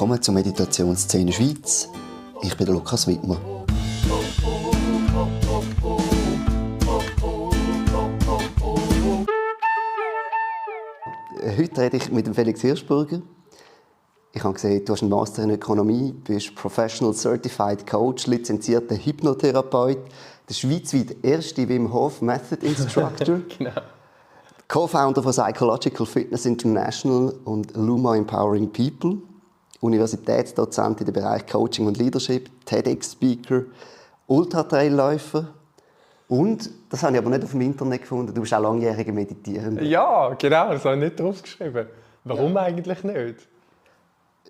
Willkommen zur Meditationsszene Schweiz. Ich bin der Lukas Wittmer. Heute rede ich mit dem Felix Hirschberger. Ich habe gesehen, du hast einen Master in Ökonomie, bist Professional Certified Coach, lizenzierter Hypnotherapeut, der schweizweit erste Wim Hof Method Instructor, Genau. Co-Founder von Psychological Fitness International und Luma Empowering People, Universitätsdozent in den Bereich Coaching und Leadership, TEDx-Speaker, Ultratrailläufer und, das habe ich aber nicht auf dem Internet gefunden, du bist auch langjähriger Meditierender. Ja, genau, das habe ich nicht draufgeschrieben. Warum eigentlich nicht?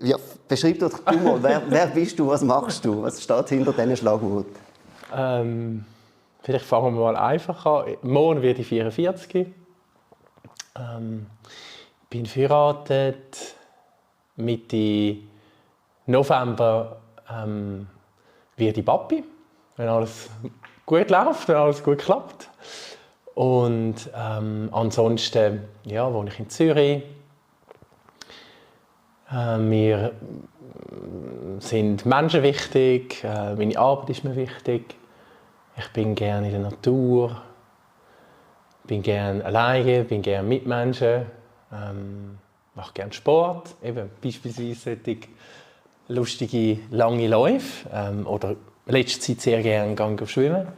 Ja, beschreib doch du mal, wer bist du, was machst du, was steht hinter diesen Schlagwort? Vielleicht fangen wir mal einfach an. Morgen werde ich 44. Bin verheiratet. Mitte November werde ich Papi, wenn alles gut läuft, wenn alles gut klappt. Und ansonsten wohne ich in Zürich. Mir sind Menschen wichtig, meine Arbeit ist mir wichtig. Ich bin gerne in der Natur, bin gerne alleine, bin gerne mit Menschen, mache gerne Sport, eben beispielsweise solche lustige lange Läufe oder in letzter Zeit sehr gerne gegangen schwimmen,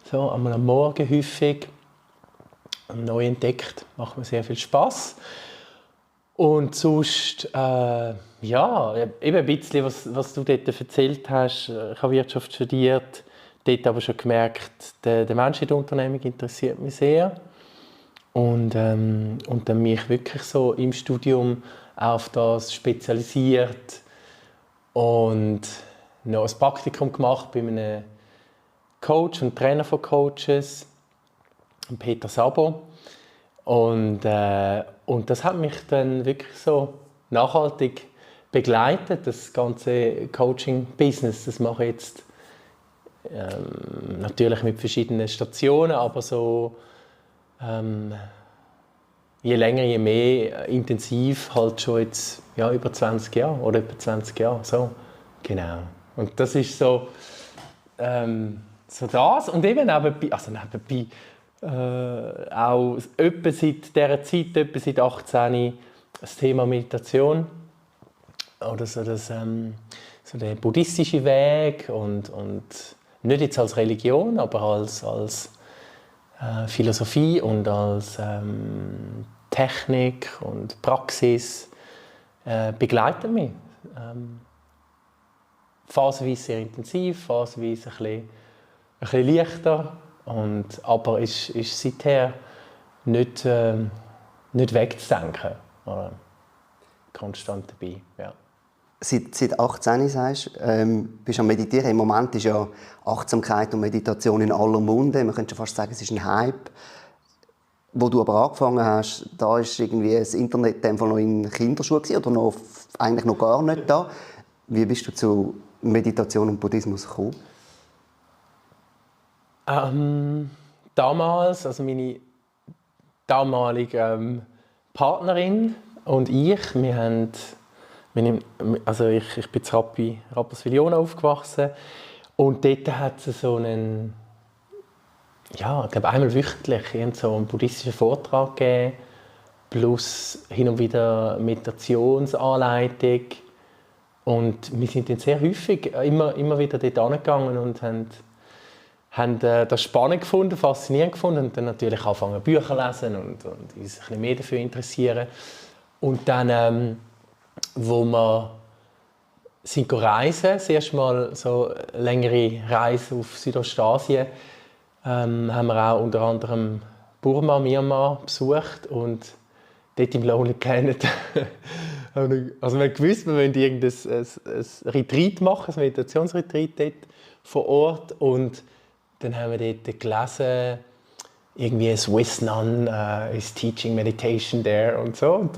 so einmal am Morgen häufig, neu entdeckt, macht mir sehr viel Spaß. Und sonst, eben ein bisschen, was du dort erzählt hast. Ich habe Wirtschaft studiert, dort aber schon gemerkt, der Mensch in der Unternehmung interessiert mich sehr. Und dann mich wirklich so im Studium auf das spezialisiert und noch ein Praktikum gemacht bei einem Coach und Trainer von Coaches, Peter Sabo. Und das hat mich dann wirklich so nachhaltig begleitet, das ganze Coaching-Business. Das mache ich jetzt natürlich mit verschiedenen Stationen, aber so je länger, je mehr intensiv, halt schon jetzt über 20 Jahre oder etwa 20 Jahre. So. Genau. Und das ist so das. Und eben nebenbei auch etwa seit dieser Zeit, etwa seit 18, das Thema Meditation oder so, so der buddhistische Weg und nicht jetzt als Religion, aber als Philosophie und als Technik und Praxis begleiten mich. Phasenweise sehr intensiv, phasenweise ein bisschen leichter. Aber ist seither nicht wegzudenken. Konstant dabei. Ja. Seit 18 sagst bist du am Meditieren. Im Moment ist ja Achtsamkeit und Meditation in aller Munde. Man könnte schon fast sagen, es ist ein Hype. Wo du aber angefangen hast, da ist irgendwie das Internet in dem Fall noch in Kinderschuhen oder eigentlich noch gar nicht da. Wie bist du zu Meditation und Buddhismus gekommen? Damals, also meine damalige Partnerin und ich, ich bin in Rapperswil-Jona aufgewachsen und dort hat es so einen, ich glaube einmal wöchentlich so einen buddhistischen Vortrag gegeben, plus hin und wieder Meditationsanleitung. Und wir sind dann sehr häufig immer wieder dort angegangen und haben das spannend gefunden, faszinierend gefunden und dann natürlich angefangen Bücher lesen und uns ein bisschen mehr dafür interessieren. Und dann, wo wir sind reisen, das erste Mal so längere Reise auf Südostasien, haben wir auch unter anderem Burma, Myanmar besucht und dort im Lonely Planet also wir gewusst, wir wollen ein Retreat machen, ein Meditationsretreat dort vor Ort und dann haben wir dort gelesen, irgendwie ein Swiss nun is teaching meditation there und so.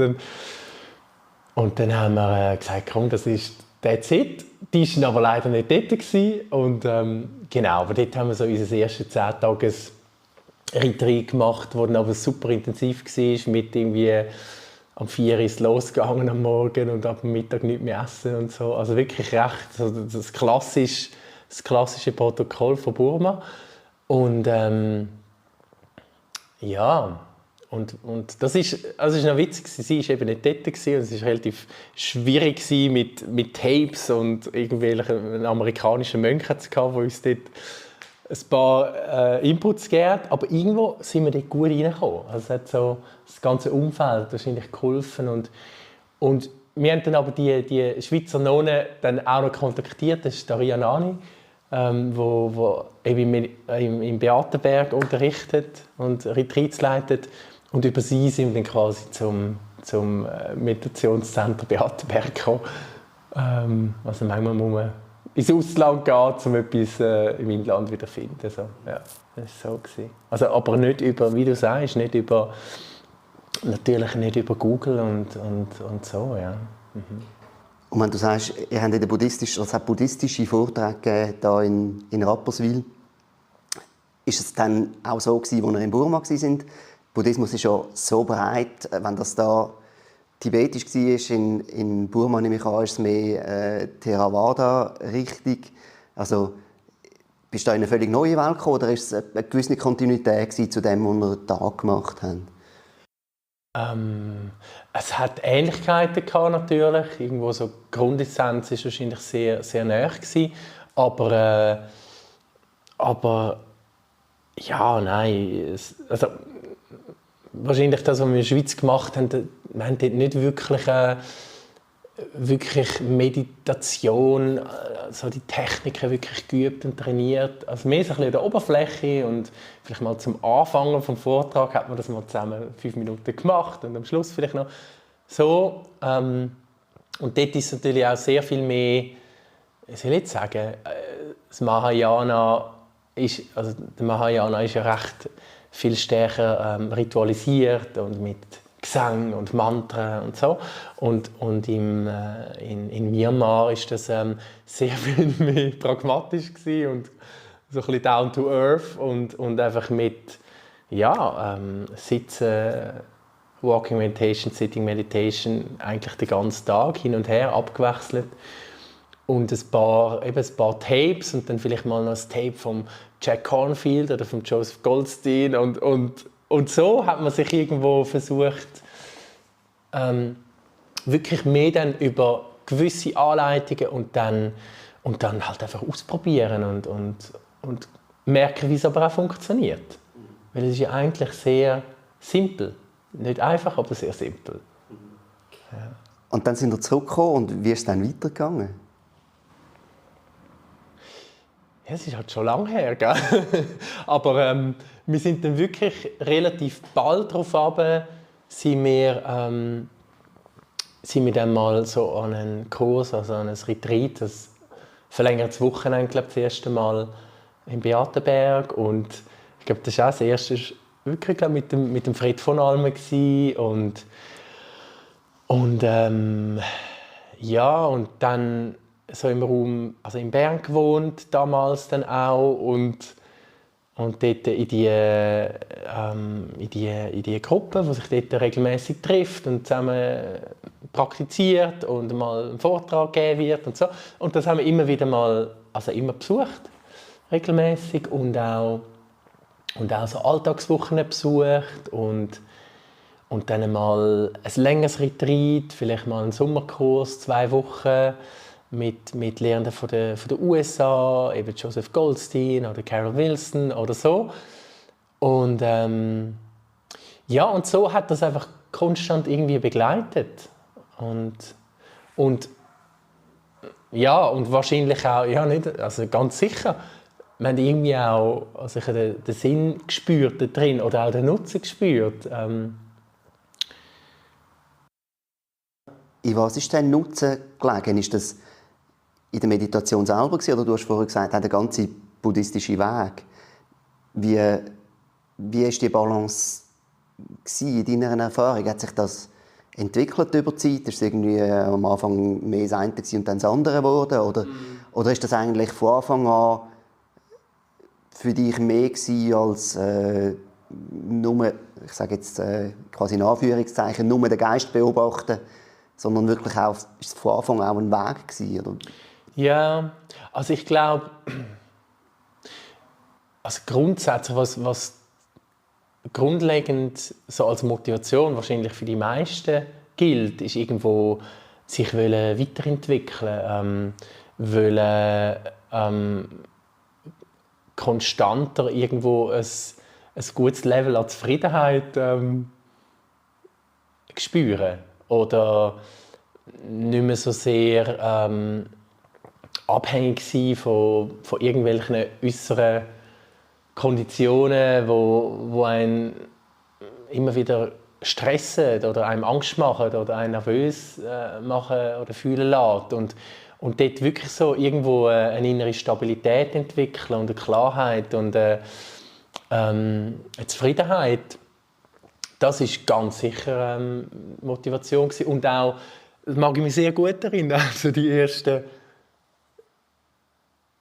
Und dann haben wir gesagt, komm, das ist that's it. Die waren aber leider nicht dort gewesen. Und genau, aber dort haben wir so unser erstes 10-Tages-Retreat gemacht, das dann aber super intensiv war, mit irgendwie am 4 Uhr ist es losgegangen am Morgen und ab dem Mittag nichts mehr essen und so. Also wirklich recht also das klassische Protokoll von Burma. Und ja, und das ist noch witzig. Sie war eben nicht dort gewesen, und es war relativ schwierig mit Tapes und irgendwelchen amerikanischen Mönchen zu haben, die uns dort ein paar Inputs gegeben. Aber irgendwo sind wir dort gut reingekommen. Also es hat so das ganze Umfeld wahrscheinlich geholfen. Und wir haben dann aber die Schweizer Nonne dann auch noch kontaktiert. Das ist Daria Nani, wo eben im Beatenberg unterrichtet und Retreats leitet. Und über sie sind wir dann quasi zum Meditationszentrum Beatenberg gekommen. Also manchmal muss man ins Ausland gehen, um etwas im Inland wieder zu finden. So, ja, das war so. Also, aber nicht über, wie du sagst, natürlich nicht über Google und so. Ja. Mhm. Und wenn du sagst, ihr habt es hat buddhistische Vorträge gegeben, hier in Rapperswil, ist es dann auch so gewesen, als ihr in Burma waren? Buddhismus ist ja so breit, wenn das da tibetisch war, in Burma nehme ich an, ist es mehr Theravada-Richtung. Also, bist du in eine völlig neue Welt gekommen, oder ist es eine gewisse Kontinuität zu dem, was wir da gemacht haben? Es hat Ähnlichkeiten gehabt, natürlich. Irgendwo so die Grundessenz war wahrscheinlich sehr, sehr nahe gewesen. Aber ja, nein. Also, wahrscheinlich das, was wir in der Schweiz gemacht haben, wir haben dort nicht wirklich Meditation, also die Techniken wirklich geübt und trainiert. Also mehr so ein bisschen an der Oberfläche und vielleicht mal zum Anfang vom Vortrag hat man das mal zusammen 5 Minuten gemacht und am Schluss vielleicht noch so. Und dort ist natürlich auch sehr viel mehr, ich soll jetzt sagen, das Mahayana ist, also der Mahayana ist ja recht viel stärker ritualisiert und mit Gesang und Mantren und so. Und in Myanmar ist das sehr viel mehr pragmatisch gewesen und so ein bisschen down to earth und einfach mit Sitzen, Walking Meditation, Sitting Meditation eigentlich den ganzen Tag hin und her abgewechselt. Und ein paar Tapes und dann vielleicht mal noch ein Tape vom Jack Cornfield oder von Joseph Goldstein. Und so hat man sich irgendwo versucht, wirklich mehr dann über gewisse Anleitungen und dann halt einfach ausprobieren und merken, wie es aber auch funktioniert. Weil es ist ja eigentlich sehr simpel. Nicht einfach, aber sehr simpel. Ja. Und dann sind wir zurückgekommen und wie ist es dann weitergegangen? Ja, es ist halt schon lange her, gell? Aber wir sind dann wirklich relativ bald darauf runter, sind wir dann mal so an einen Kurs, also an ein Retreat, ein verlängertes Wochenende, glaube ich, das erste Mal in Beatenberg. Und ich glaube, das war auch das erste wirklich mit dem Fred von Almen und dann so im Raum, also in Bern gewohnt, damals dann auch und dort in die Gruppe, die sich dort regelmäßig trifft und zusammen praktiziert und mal einen Vortrag geben wird und so. Und das haben wir immer wieder mal, also immer besucht, regelmäßig und auch so Alltagswochen besucht und dann mal ein längeres Retreat, vielleicht mal einen Sommerkurs, 2 Wochen, mit Lehrenden von den USA, eben Joseph Goldstein oder Carol Wilson oder so. Und und so hat das einfach konstant irgendwie begleitet. Und wahrscheinlich auch, ja nicht, also ganz sicher, wir haben irgendwie auch also ich habe den Sinn gespürt da drin oder auch den Nutzen gespürt. In was ist denn Nutzen gelegen? Ist das in der Meditation selber gewesen, oder du hast vorher gesagt, der ganze buddhistische Weg. Wie ist die Balance in deiner Erfahrung? Hat sich das entwickelt über die Zeit? Ist es irgendwie am Anfang mehr das eine und dann das andere geworden? Oder ist das eigentlich von Anfang an für dich mehr gewesen als nur ich sage jetzt quasi in Anführungszeichen, nur den Geist beobachten, sondern wirklich auch, ist es von Anfang an auch ein Weg gewesen, oder? Ja, also ich glaube, also grundsätzlich, was grundlegend so als Motivation wahrscheinlich für die meisten gilt, ist irgendwo sich weiterentwickeln, konstanter irgendwo ein gutes Level an Zufriedenheit spüren oder nicht mehr so sehr abhängig sein von irgendwelchen äußeren Konditionen, wo einen immer wieder stressen oder einem Angst machen oder einen nervös machen oder fühlen lässt. Und dort wirklich so irgendwo eine innere Stabilität entwickeln und eine Klarheit und eine Zufriedenheit. Das ist ganz sicher Motivation gewesen. Und auch, das mag ich mich sehr gut erinnern, also die ersten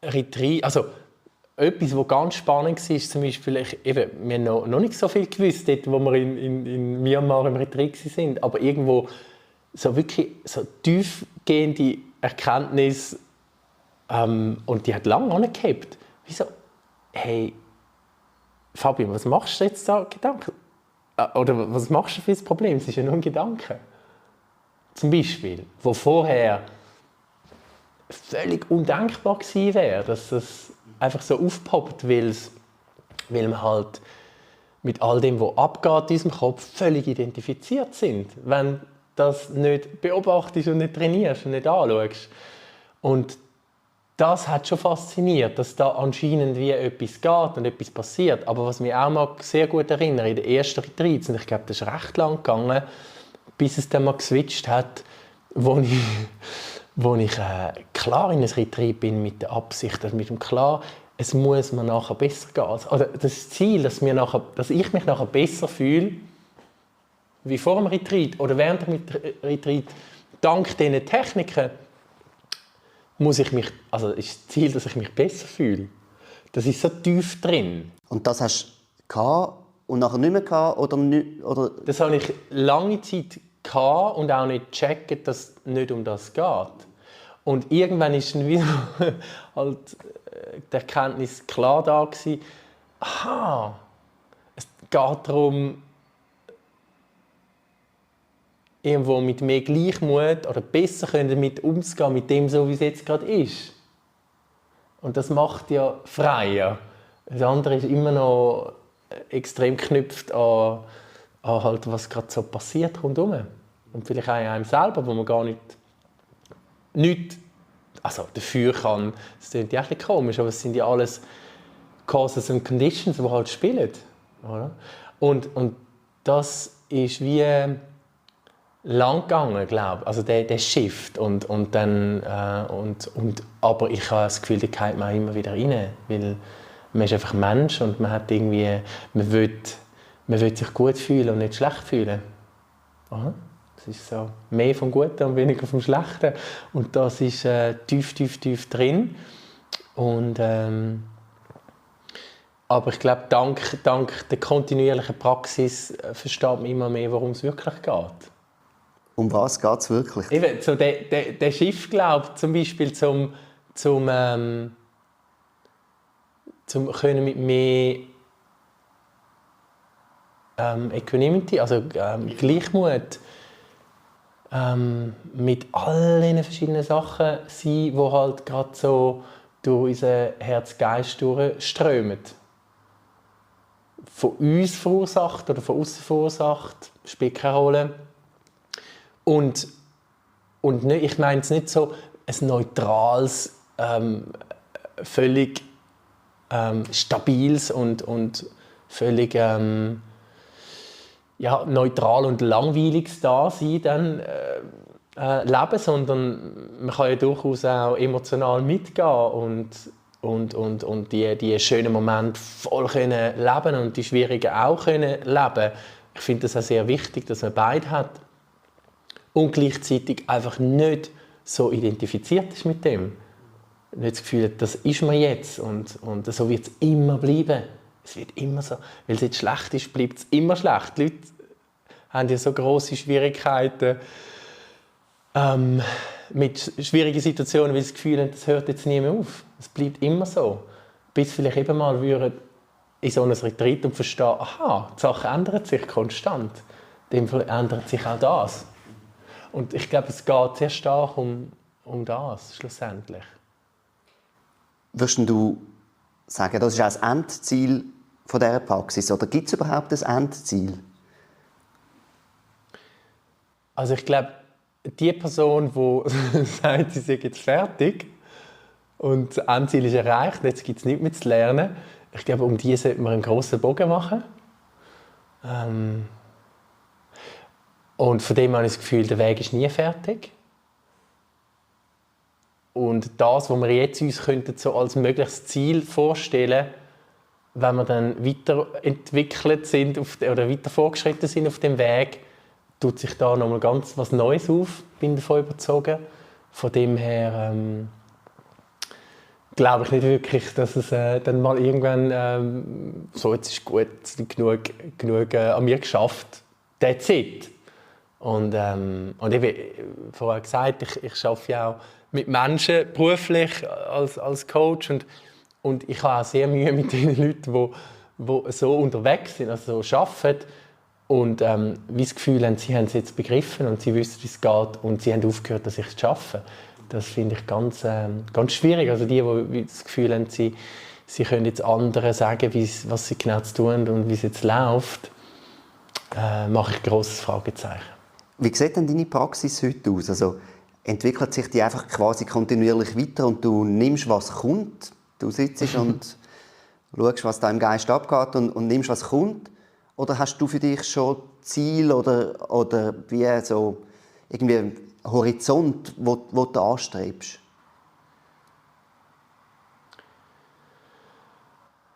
Retreat, also etwas, was ganz spannend war, ist zum Beispiel, wir haben noch nicht so viel gewusst, dort, wo wir in Myanmar im Retreat waren, aber irgendwo so wirklich so tiefgehende Erkenntnis und die hat lange angehabt. Wieso? Hey, Fabian, was machst du jetzt da Gedanken? Oder was machst du für das Problem? Es ist ja nur ein Gedanke. Zum Beispiel, wo vorher völlig undenkbar gewesen wäre, dass das einfach so aufpoppt, weil wir halt mit all dem, was abgeht in unserem Kopf, völlig identifiziert sind, wenn du das nicht beobachtest und nicht trainierst und nicht anschaust. Und das hat schon fasziniert, dass da anscheinend wie etwas geht und etwas passiert. Aber was mich auch mal sehr gut erinnert, in den ersten Retreats, und ich glaube, das ist recht lang gegangen, bis es dann mal geswitcht hat, wo ich klar in ein Retreat bin mit der Absicht, also mit dem klar, es muss mir nachher besser gehen. Also das Ziel, dass ich mich nachher besser fühle, wie vor dem Retreat oder während dem Retreat, dank diesen Techniken, ist das Ziel, dass ich mich besser fühle. Das ist so tief drin. Und das hast du gehabt und nachher nicht mehr gehabt, oder? Das habe ich lange Zeit gehabt und auch nicht gecheckt, dass es nicht um das geht. Und irgendwann ist dann wieder halt die Erkenntnis klar da gewesen. Aha, es geht darum, irgendwo mit mehr Gleichmut oder besser damit umzugehen, mit dem, so wie es jetzt gerade ist. Und das macht ja freier. Das andere ist immer noch extrem geknüpft an halt, was gerade so passiert rundherum. Und vielleicht auch an einem selber, wo man gar nicht also dafür kann. Das klingt ja ein bisschen komisch, aber es sind ja alles Causes and Conditions, die halt spielen. Oder? Und das ist wie lang gegangen, glaube ich. Also der Shift. Aber ich habe das Gefühl, da geht man immer wieder rein. Weil man ist einfach Mensch und man hat irgendwie, man will sich gut fühlen und nicht schlecht fühlen. Aha. Das ist so mehr vom Guten und weniger vom Schlechten. Und das ist tief drin. Und, aber ich glaube, dank der kontinuierlichen Praxis versteht man immer mehr, worum es wirklich geht. Um was geht es wirklich? Eben, so der Shift, glaube ich, zum Beispiel zum können mit mehr Equanimity, also Gleichmut, mit all den verschiedenen Sachen sein, die halt gerade so durch unser Herz-Geist durchströmen. Von uns verursacht oder von außen verursacht, spielt keine Rolle. Und nicht, ich meine es nicht so ein neutrales, völlig stabiles und völlig neutral und langweiliges Dasein dann leben, sondern man kann ja durchaus auch emotional mitgehen und die schönen Momente voll können leben und die schwierigen auch können leben. Ich finde das auch sehr wichtig, dass man beide hat und gleichzeitig einfach nicht so identifiziert ist mit dem. Nicht das Gefühl hat, das ist man jetzt und so wird es immer bleiben. Es wird immer so, weil es jetzt schlecht ist, bleibt es immer schlecht. Die Leute haben ja so grosse Schwierigkeiten mit schwierigen Situationen, weil sie das Gefühl haben, das hört jetzt nie mehr auf. Es bleibt immer so. Bis vielleicht eben mal in so einem Retreat und verstehen, aha, die Sachen ändern sich konstant. In dem Fall ändert sich auch das. Und ich glaube, es geht sehr stark um das, schlussendlich. Würdest du sagen, das ist auch das Endziel von dieser Praxis? Oder gibt es überhaupt ein Endziel? Also ich glaube, die Person, die sagt, sie sei jetzt fertig und das Endziel ist erreicht, jetzt gibt es nichts mehr zu lernen, ich glaube, um die sollte man einen grossen Bogen machen. Und von dem habe ich das Gefühl, der Weg ist nie fertig. Und das, was wir jetzt uns so als mögliches Ziel vorstellen, wenn wir dann weiterentwickelt sind oder weiter fortgeschritten sind auf dem Weg, tut sich da nochmal ganz was Neues auf, bin davon überzeugt. Von dem her glaube ich nicht wirklich, dass es dann mal irgendwann so, jetzt ist gut, genug an mir geschafft, that's it. Und eben, vorher gesagt, ich arbeite ja auch mit Menschen beruflich als Coach und ich habe auch sehr Mühe mit den Leuten, die so unterwegs sind, also so arbeiten und wie das Gefühl haben, sie haben es jetzt begriffen und sie wissen, wie es geht und sie haben aufgehört, dass ich es schaffe. Das finde ich ganz schwierig. Also die das Gefühl haben, sie können jetzt anderen sagen, was sie genau zu tun und wie es jetzt läuft, mache ich ein grosses Fragezeichen. Wie sieht denn deine Praxis heute aus? Also, entwickelt sich die einfach quasi kontinuierlich weiter und du nimmst, was kommt? Du sitzt und schaust, was da im Geist abgeht und nimmst, was kommt? Oder hast du für dich schon Ziel oder wie so irgendwie einen Horizont, wo du anstrebst?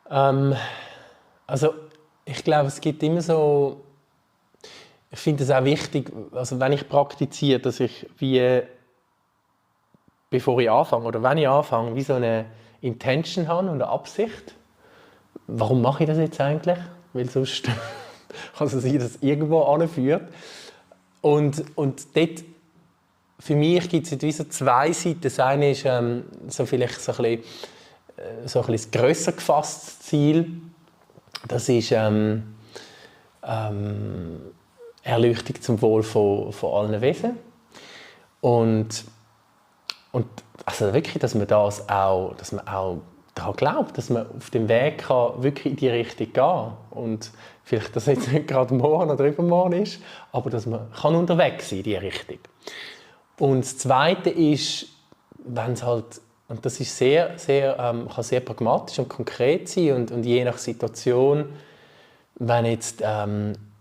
Also, ich glaube, es gibt immer so. Ich finde es auch wichtig, also wenn ich praktiziere, dass ich bevor ich anfange oder wenn ich anfange, wie so eine Intention habe und eine Absicht. Warum mache ich das jetzt eigentlich? Weil sonst kann es sein, dass es irgendwo anführt. Und dort, für mich gibt es so zwei Seiten. Das eine ist so vielleicht so ein bisschen grösser gefasstes Ziel. Das ist Erleuchtung zum Wohl von allen Wesen. Und also wirklich, dass man auch daran glaubt, dass man auf dem Weg kann, wirklich in die Richtung gehen kann. Und vielleicht, dass es jetzt nicht gerade morgen oder übermorgen ist, aber dass man kann unterwegs sein in diese Richtung. Und das Zweite ist, wenn es halt, und das ist kann sehr pragmatisch und konkret sein und je nach Situation, wenn jetzt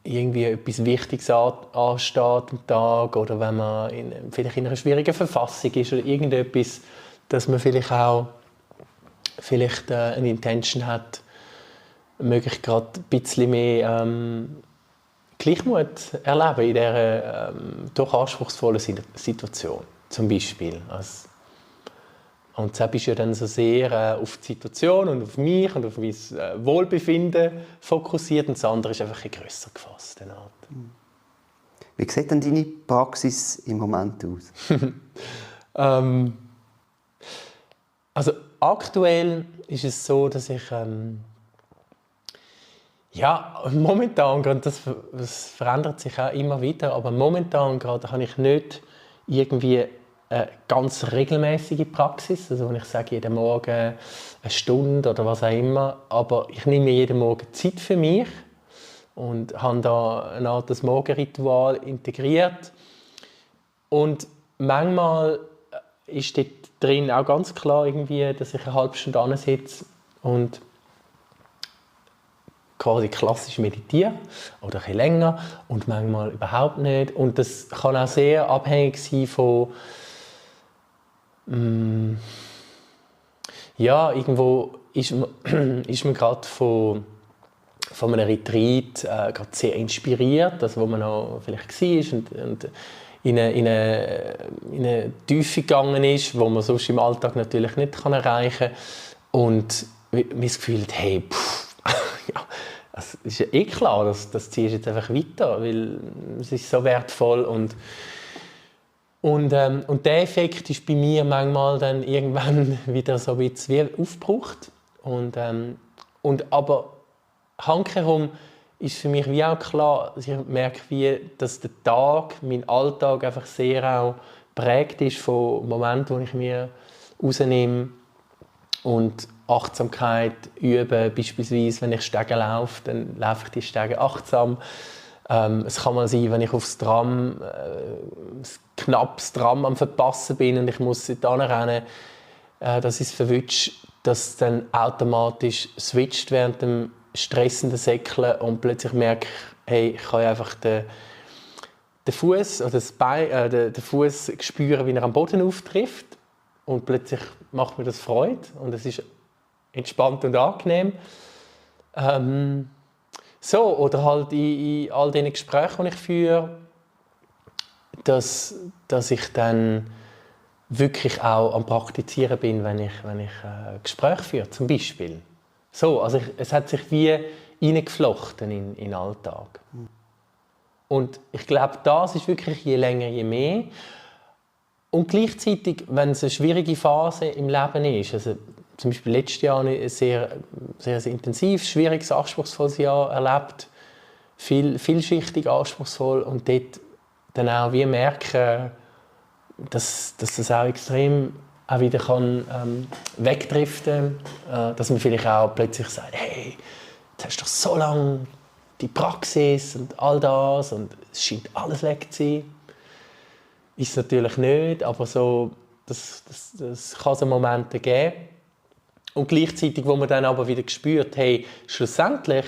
irgendwie etwas Wichtiges ansteht am Tag oder wenn man vielleicht in einer schwierigen Verfassung ist oder irgendetwas, dass man vielleicht auch eine Intention hat, möglichst gerade ein bisschen mehr Gleichmut erleben in dieser doch anspruchsvollen Situation, zum Beispiel. Und das ist ja dann so sehr auf die Situation und auf mich und auf mein Wohlbefinden fokussiert und das andere ist einfach ein grösser gefasst. Wie sieht denn deine Praxis im Moment aus? Also aktuell ist es so, dass ich momentan gerade, das verändert sich auch immer wieder, aber momentan gerade habe ich nicht irgendwie eine ganz regelmäßige Praxis, also wenn ich sage, jeden Morgen eine Stunde oder was auch immer, aber ich nehme mir jeden Morgen Zeit für mich und habe da eine Art das Morgenritual integriert und manchmal ist dort drin auch ganz klar irgendwie, dass ich eine halbe Stunde ansitze und quasi klassisch meditiere oder ein bisschen länger und manchmal überhaupt nicht und das kann auch sehr abhängig sein von irgendwo ist man gerade von einem Retreat gerade sehr inspiriert, das wo man auch vielleicht war und in eine Tiefe gegangen ist, wo man sonst im Alltag natürlich nicht erreichen kann und man das Gefühl hat, hey, ja, es ist ja eh klar, das ziehst du jetzt einfach weiter, weil es ist so wertvoll und der Effekt ist bei mir manchmal dann irgendwann wieder so ein bisschen wie aufgebraucht und aber handkehrum ist für mich wie auch klar, dass ich merke, dass der Tag, mein Alltag einfach sehr auch prägt ist von Momenten, wo ich mir rausnehme und Achtsamkeit üben. Beispielsweise, wenn ich Stege laufe, dann laufe ich die Stege achtsam. Es kann mal sein, wenn ich aufs Tram, knapp das Tram am Verpassen bin und ich muss dort rennen, dass ich es verwünsche, dass es dann automatisch switcht während dem stressenden Säckeln und plötzlich merke ich, hey, ich kann einfach den Fuß oder das Bein, den Fuß spüren, wie er am Boden auftrifft und plötzlich macht mir das Freude und es ist entspannt und angenehm. So, oder halt in all diesen Gesprächen, die ich führe, dass ich dann wirklich auch am Praktizieren bin, wenn ich Gespräche führe, zum Beispiel. So, also es hat sich wie hineingeflochten in den Alltag. Und ich glaube, das ist wirklich je länger, je mehr. Und gleichzeitig, wenn es eine schwierige Phase im Leben ist, also zum Beispiel letztes Jahr ein sehr intensives, schwieriges, anspruchsvolles Jahr erlebt, vielschichtig anspruchsvoll und dort dann auch wie merken, dass das auch extrem auch wieder kann wegdriften kann, dass man vielleicht auch plötzlich sagt, hey, jetzt hast du doch so lange die Praxis und all das und es scheint alles weg zu sein. Ist es natürlich nicht, aber so, das kann es Momente geben. Und gleichzeitig, wo man dann aber wieder spürt, hey, schlussendlich,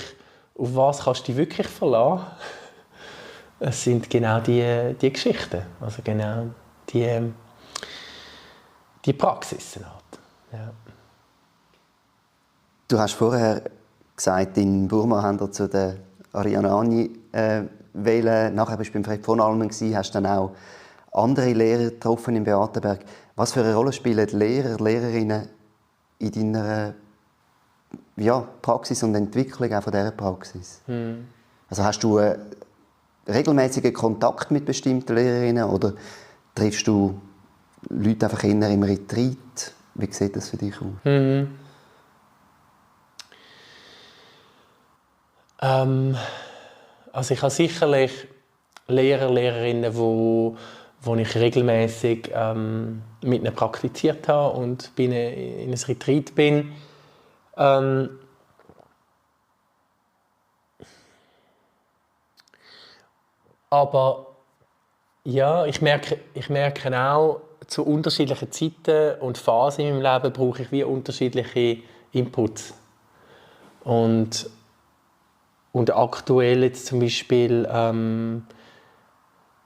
auf was kannst du dich wirklich verlassen? Es sind genau die Geschichten, also genau die Praxis. Ja. Du hast vorher gesagt, in Burma haben wir zu den Arianani wählen. Nachher bist du beim Fred von Almen gewesen, hast dann auch andere Lehrer getroffen in Beatenberg. Was für eine Rolle spielen die Lehrer, Lehrerinnen in deiner Praxis und Entwicklung auch von dieser Praxis? Also hast du regelmäßigen Kontakt mit bestimmten Lehrerinnen oder triffst du Leute einfach eher im Retreat? Wie sieht das für dich aus? Also ich habe sicherlich Lehrer, Lehrerinnen, wo ich regelmäßig mit ihnen praktiziert habe und in ein Retreat bin. Aber ja, ich merke auch, zu unterschiedlichen Zeiten und Phasen in meinem Leben brauche ich wie unterschiedliche Inputs. Und aktuell jetzt zum Beispiel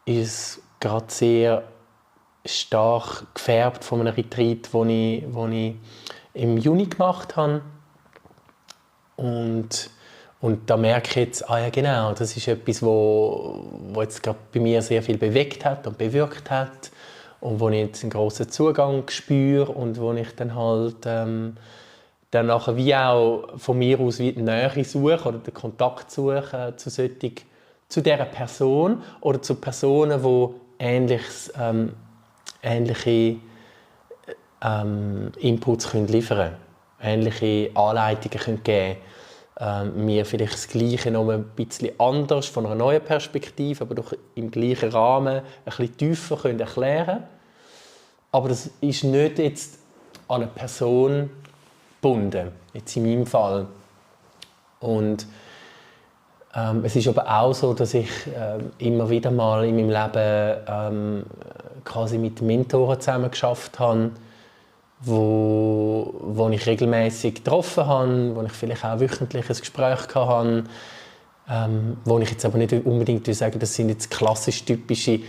ist es gerade sehr stark gefärbt von einem Retreat, den ich im Juni gemacht habe. Und da merke ich jetzt, ja genau, das ist etwas, wo jetzt gerade bei mir sehr viel bewegt hat und bewirkt hat und wo ich jetzt einen grossen Zugang spüre und wo ich dann halt dann nachher wie auch von mir aus wie die Nähe suche oder den Kontakt suche zu dieser Person oder zu Personen, die ähnliche Inputs liefern können, ähnliche Anleitungen geben können. Mir vielleicht das Gleiche noch ein bisschen anders, von einer neuen Perspektive, aber doch im gleichen Rahmen ein bisschen tiefer erklären können. Aber das ist nicht jetzt an eine Person gebunden, jetzt in meinem Fall. Und es ist aber auch so, dass ich immer wieder mal in meinem Leben quasi mit Mentoren zusammengearbeitet habe, wo ich regelmäßig getroffen habe, wo ich vielleicht auch wöchentlich ein Gespräch hatte, wo ich jetzt aber nicht unbedingt sagen, das sind jetzt klassisch typische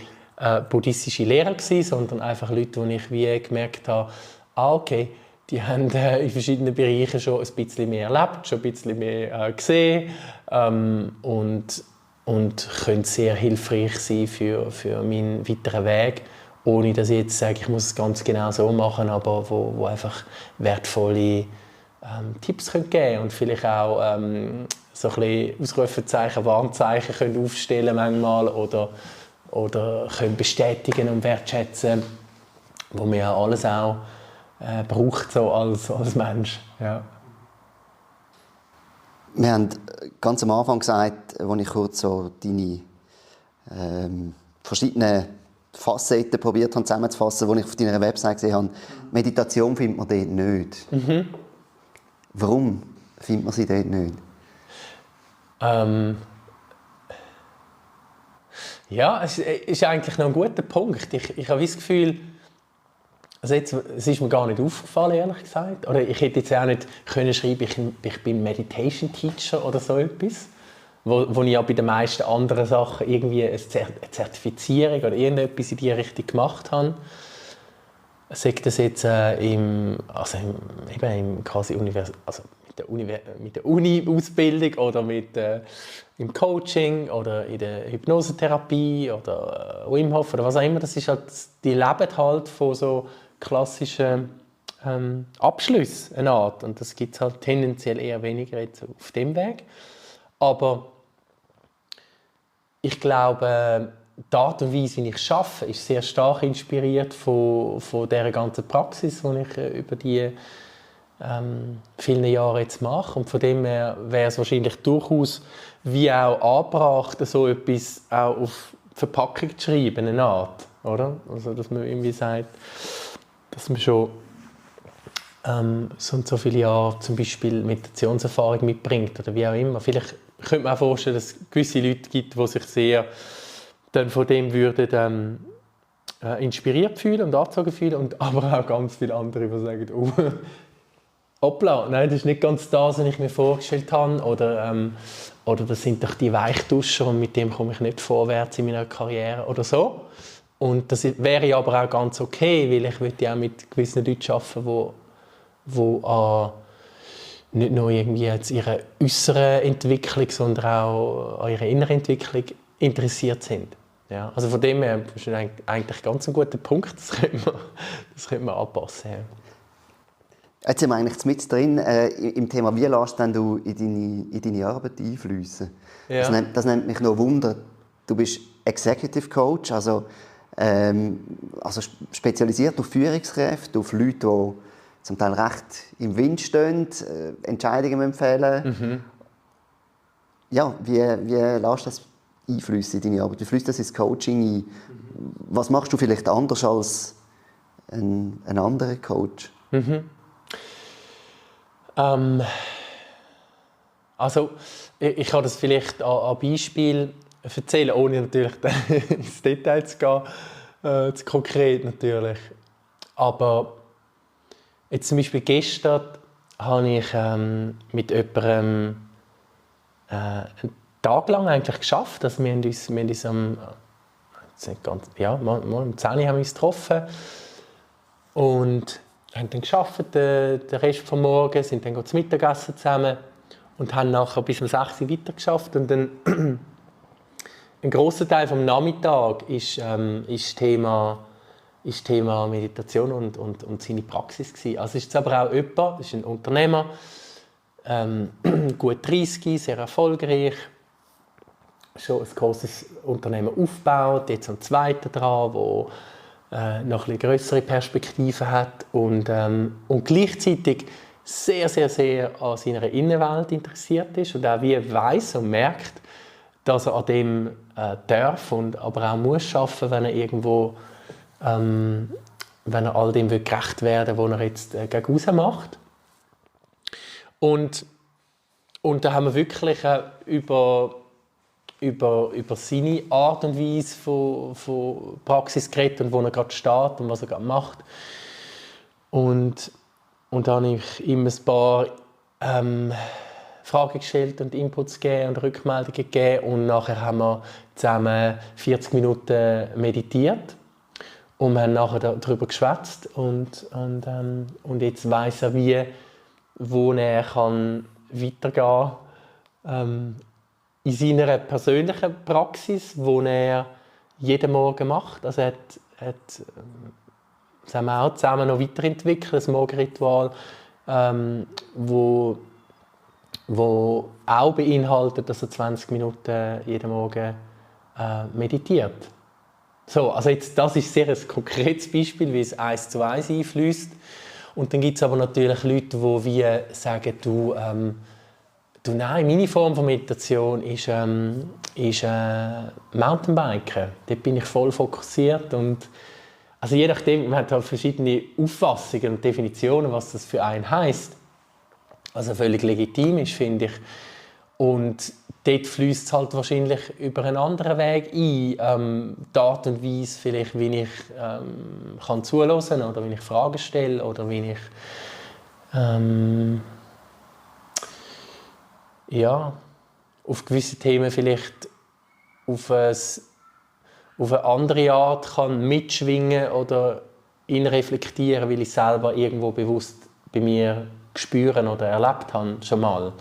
buddhistische Lehrer gewesen, sondern einfach Leute, wo ich wie gemerkt habe, okay, die haben in verschiedenen Bereichen schon ein bisschen mehr erlebt, schon ein bisschen mehr gesehen und können sehr hilfreich sein für meinen weiteren Weg, ohne dass ich jetzt sage, ich muss es ganz genau so machen, aber wo einfach wertvolle Tipps geben können und vielleicht auch so ein bisschen Ausrufezeichen, Warnzeichen können aufstellen manchmal oder können bestätigen und wertschätzen, wo man ja alles auch braucht so als Mensch. Ja. Wir haben ganz am Anfang gesagt, als ich kurz so deine verschiedenen Facetten probiert habe zusammenzufassen, die ich auf deiner Website gesehen habe, Meditation findet man dort nicht. Mhm. Warum findet man sie dort nicht? Ja, es ist eigentlich noch ein guter Punkt. Ich habe das Gefühl, also jetzt, es ist mir gar nicht aufgefallen, ehrlich gesagt. Oder ich hätte jetzt auch nicht können schreiben, ich bin Meditation Teacher oder so etwas. Wo ich ja bei den meisten anderen Sachen irgendwie eine Zertifizierung oder irgendetwas in diese Richtung gemacht habe. Sei das jetzt quasi mit der Uni-Ausbildung oder im Coaching oder in der Hypnosetherapie oder Wim Hof oder was auch immer. Das ist halt, die leben halt von so klassischen Abschlüssen, eine Art. Und das gibt es halt tendenziell eher weniger jetzt auf dem Weg. Aber ich glaube, die Art und Weise, wie ich arbeite, ist sehr stark inspiriert von dieser ganzen Praxis, die ich über die vielen Jahre jetzt mache. Und von dem her wäre es wahrscheinlich durchaus wie auch angebracht, so etwas auch auf die Verpackung zu schreiben, eine Art. Oder? Also, dass man irgendwie sagt, dass man schon so und so viele Jahre zum Beispiel Meditationserfahrung mitbringt oder wie auch immer. Vielleicht könnte man auch vorstellen, dass es gewisse Leute gibt, die sich sehr dann von dem würden inspiriert fühlen und angezogen fühlen, und aber auch ganz viele andere, die sagen, oh, hoppla, nein, das ist nicht ganz das, was ich mir vorgestellt habe, oder das sind doch die Weichduscher und mit dem komme ich nicht vorwärts in meiner Karriere oder so. Und das wäre aber auch ganz okay, weil ich würde auch mit gewissen Leuten arbeiten, die nicht nur irgendwie an ihrer äußeren Entwicklung, sondern auch an ihrer inneren Entwicklung interessiert sind. Ja, also von dem her ist eigentlich ganz ein guter Punkt, das könnte man anpassen. Ja. Jetzt sind wir eigentlich mit drin im Thema, wie lässt du in deine Arbeit einfließen? Ja. Das nimmt mich noch Wunder. Du bist Executive Coach, also spezialisiert auf Führungskräfte, auf Leute, die zum Teil recht im Wind stehen, Entscheidungen empfehlen. Mhm. Ja, wie lässt du das einfließen in deine Arbeit? Wie fließt das ins Coaching ein? Was machst du vielleicht anders als ein anderer Coach? Mhm. Also, ich kann das vielleicht an Beispiel erzählen, ohne natürlich ins Detail zu gehen, zu konkret natürlich. Aber jetzt zum Beispiel gestern habe ich mit jemandem einen Tag lang eigentlich geschafft. Also wir haben uns um 10 Uhr haben wir uns getroffen und haben dann gearbeitet, den Rest des Morgens, sind dann zum Mittagessen zusammen und haben nachher bis um 6 Uhr weiter geschafft. Und dann ein grosser Teil des Nachmittags ist Thema Meditation und seine Praxis gewesen. Also ist es aber auch jemand, das ist ein Unternehmer, gut 30, sehr erfolgreich, schon ein grosses Unternehmen aufgebaut, jetzt ein zweiter dran, wo noch eine größere Perspektive hat und gleichzeitig sehr, sehr, sehr an seiner Innenwelt interessiert ist und auch wie weiss und merkt, dass er an dem darf und aber auch muss arbeiten, wenn er irgendwo wenn er all dem gerecht werden will, was er jetzt gegen raus macht. Und da haben wir wirklich über seine Art und Weise von Praxis geredet und wo er gerade steht und was er gerade macht. Und da habe ich ihm ein paar Fragen gestellt und Inputs gegeben und Rückmeldungen gegeben. Und nachher haben wir zusammen 40 Minuten meditiert. Und wir haben nachher darüber geschwätzt und jetzt weiss er, wo er kann weitergehen kann in seiner persönlichen Praxis, die er jeden Morgen macht. Also das haben wir auch zusammen noch weiterentwickelt, das Morgenritual wo auch beinhaltet, dass er 20 Minuten jeden Morgen meditiert. So, also jetzt, das ist sehr ein konkretes Beispiel, wie es 1:1 einfließt. Und dann gibt es aber natürlich Leute, die wie sagen, nein, meine Form von Meditation ist Mountainbiken. Dort bin ich voll fokussiert. Und also je nachdem, man hat halt verschiedene Auffassungen und Definitionen, was das für einen heisst. Also völlig legitim ist, finde ich. Und dort fließt es halt wahrscheinlich über einen anderen Weg ein. Die Art und Weise, vielleicht, wie ich kann zuhören oder wie ich Fragen stelle oder wie ich auf gewisse Themen vielleicht auf eine andere Art kann mitschwingen oder reflektieren, weil ich selber irgendwo bewusst bei mir spüren oder erlebt habe, schon mal.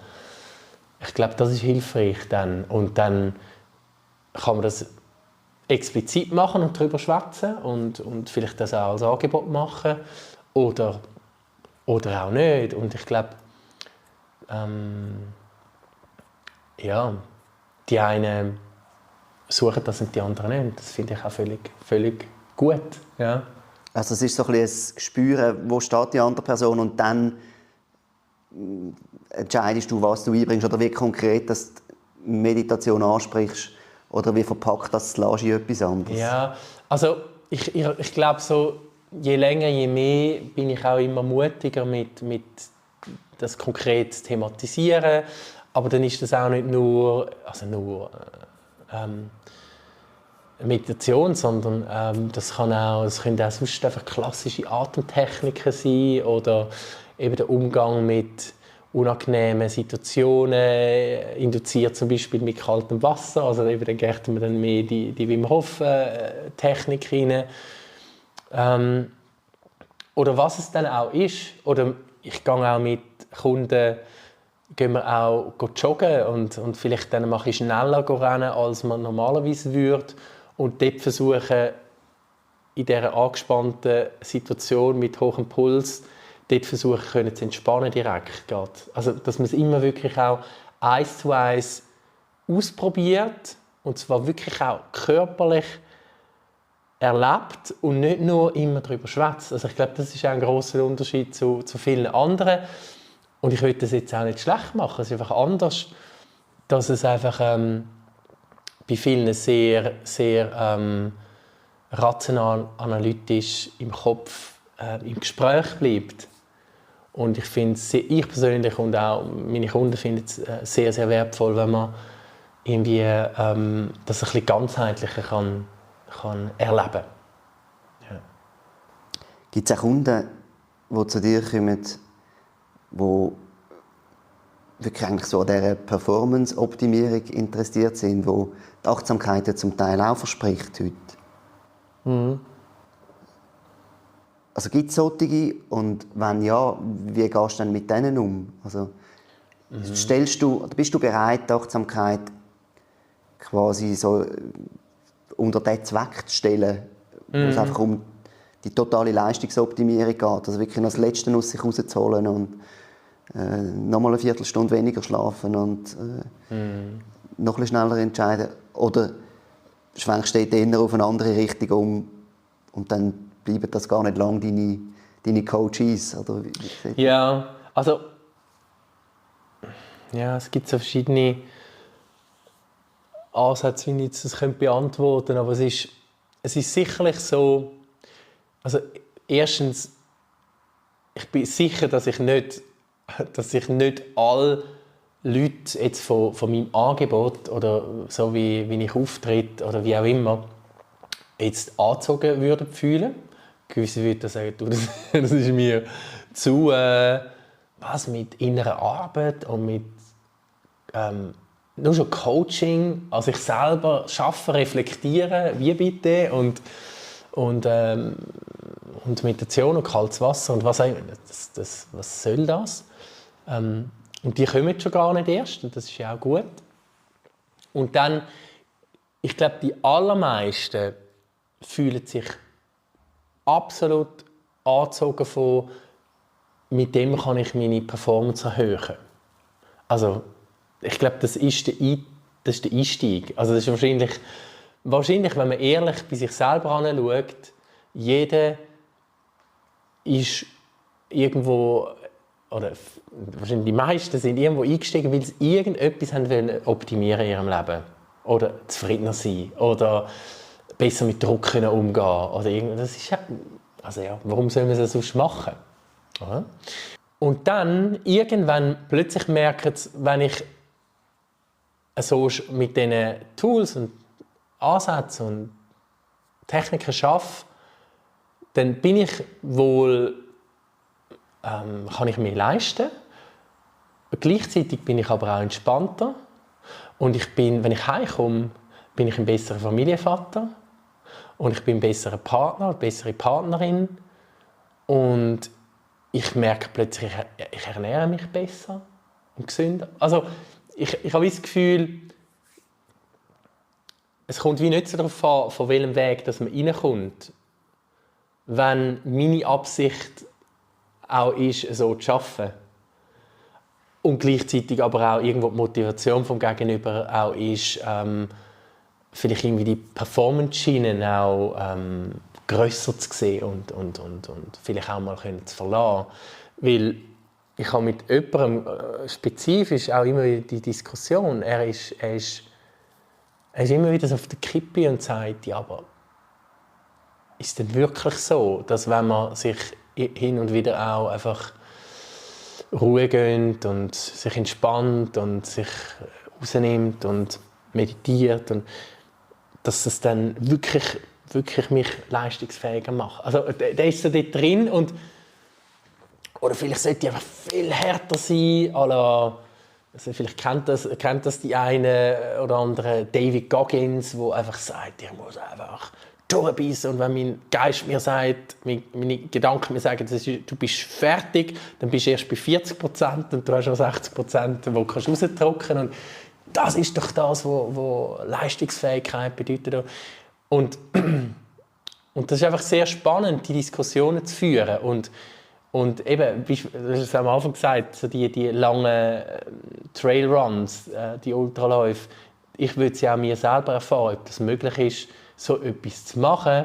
Ich glaube, das ist hilfreich dann. Und dann kann man das explizit machen und darüber schwätzen und vielleicht das auch als Angebot machen oder auch nicht. Und ich glaube, die einen suchen das und die anderen nicht. Das finde ich auch völlig gut. Ja. Also es ist so ein bisschen ein Spüren, wo steht die andere Person und dann entscheidest du, was du einbringst oder wie konkret dass du Meditation ansprichst oder wie verpackt das lässt in etwas anderes. Ja, also ich glaube so, je länger, je mehr bin ich auch immer mutiger mit das konkret zu thematisieren. Aber dann ist das auch nicht nur Meditation, sondern das können auch sonst einfach klassische Atemtechniken sein oder eben der Umgang mit unangenehmen Situationen, induziert zum Beispiel mit kaltem Wasser, also eben dann geht man dann mehr die Wim Hof Technik rein. Oder was es dann auch ist, oder ich gehe auch mit Kunden gehen wir auch joggen und vielleicht dann mache ich schneller rennen, als man normalerweise würde und dort versuchen, in dieser angespannten Situation mit hohem Puls dort versuchen zu entspannen direkt. Also, dass man es immer wirklich auch 1:1 ausprobiert und zwar wirklich auch körperlich erlebt und nicht nur immer darüber schwätzt. Also ich glaube, das ist auch ein grosser Unterschied zu vielen anderen. Und ich will das jetzt auch nicht schlecht machen, es ist einfach anders, dass es einfach bei vielen sehr, sehr rational, analytisch im Kopf im Gespräch bleibt. Und ich finde ich persönlich und auch meine Kunden finden es sehr, sehr wertvoll, wenn man irgendwie das ein bisschen ganzheitlicher kann erleben. Ja. Gibt es auch Kunden, die zu dir kommen, die wirklich eigentlich so an dieser Performance-Optimierung interessiert sind, wo die Achtsamkeit ja zum Teil auch verspricht heute? Mhm. Also gibt es solche? Und wenn ja, wie gehst du dann mit denen um? Also, bist du bereit, die Achtsamkeit quasi so unter diesen Zweck zu stellen, wo es einfach um die totale Leistungsoptimierung geht, also wirklich noch das Letzte aus sich rauszuholen und nochmal eine Viertelstunde weniger schlafen und noch ein bisschen schneller entscheiden? Oder schwenkst du eher auf eine andere Richtung um und dann bleiben das gar nicht lange deine Coaches? Oder Ja, also es gibt so verschiedene Ansätze, wie ich das beantworten könnte, aber es ist sicherlich so, also erstens, ich bin sicher, dass ich nicht alle Leute jetzt von meinem Angebot oder so wie ich auftrete oder wie auch immer jetzt angezogen würden fühlen. Gewisse würden sagen, das ist mir zu mit innerer Arbeit und mit nur schon Coaching, also ich selber arbeiten, reflektieren, wie bitte und Meditation und kaltes Wasser und was soll das? Und die kommen schon gar nicht erst und das ist ja auch gut. Und dann, ich glaube, die allermeisten fühlen sich absolut angezogen von mit dem kann ich meine Performance erhöhen. Also, ich glaube, das ist der Einstieg. Also, das ist wahrscheinlich, wenn man ehrlich bei sich selber anschaut, jeder ist irgendwo, oder wahrscheinlich die meisten sind irgendwo eingestiegen, weil sie irgendetwas optimieren in ihrem Leben. Oder zufriedener sein. Oder besser mit Druck können umgehen. Oder das ist warum soll man es sonst machen? Oder? Und dann, irgendwann plötzlich merken sie, wenn ich so mit diesen Tools und Ansätzen und Techniken arbeite, dann bin ich wohl, kann ich mir leisten. Gleichzeitig bin ich aber auch entspannter. Und wenn ich heimkomme, bin ich ein besserer Familienvater. Und ich bin ein besserer Partner, eine bessere Partnerin. Und ich merke plötzlich, ich ernähre mich besser und gesünder. Also ich habe das Gefühl, es kommt wie nicht so darauf an, von welchem Weg dass man reinkommt. Wenn meine Absicht auch ist, so zu arbeiten. Und gleichzeitig aber auch irgendwo die Motivation vom Gegenüber auch ist, vielleicht irgendwie die Performance-Schienen auch grösser zu sehen und vielleicht auch mal zu verlassen. Weil ich habe mit jemandem spezifisch auch immer wieder die Diskussion, er ist immer wieder so auf der Kippe und sagt, ja, aber ist es denn wirklich so, dass wenn man sich hin und wieder auch einfach Ruhe gönnt und sich entspannt und sich rausnimmt und meditiert, und dass es dann wirklich mich leistungsfähiger macht. Also der ist so dort drin oder vielleicht sollte ich einfach viel härter sein, also vielleicht kennt das die eine oder andere David Goggins, wo einfach sagt, ich muss einfach durchbeissen, und wenn mein Geist mir sagt, meine Gedanken mir sagen, du bist fertig, dann bist du erst bei 40% und du hast noch 60%, die du rausdrücken kannst. Und das ist doch das, was Leistungsfähigkeit bedeutet. Und das ist einfach sehr spannend, die Diskussionen zu führen. Und eben, wie du am Anfang gesagt hast, so die langen Trailruns, die Ultraläufe, ich würde sie auch mir selber erfahren, ob das möglich ist, so etwas zu machen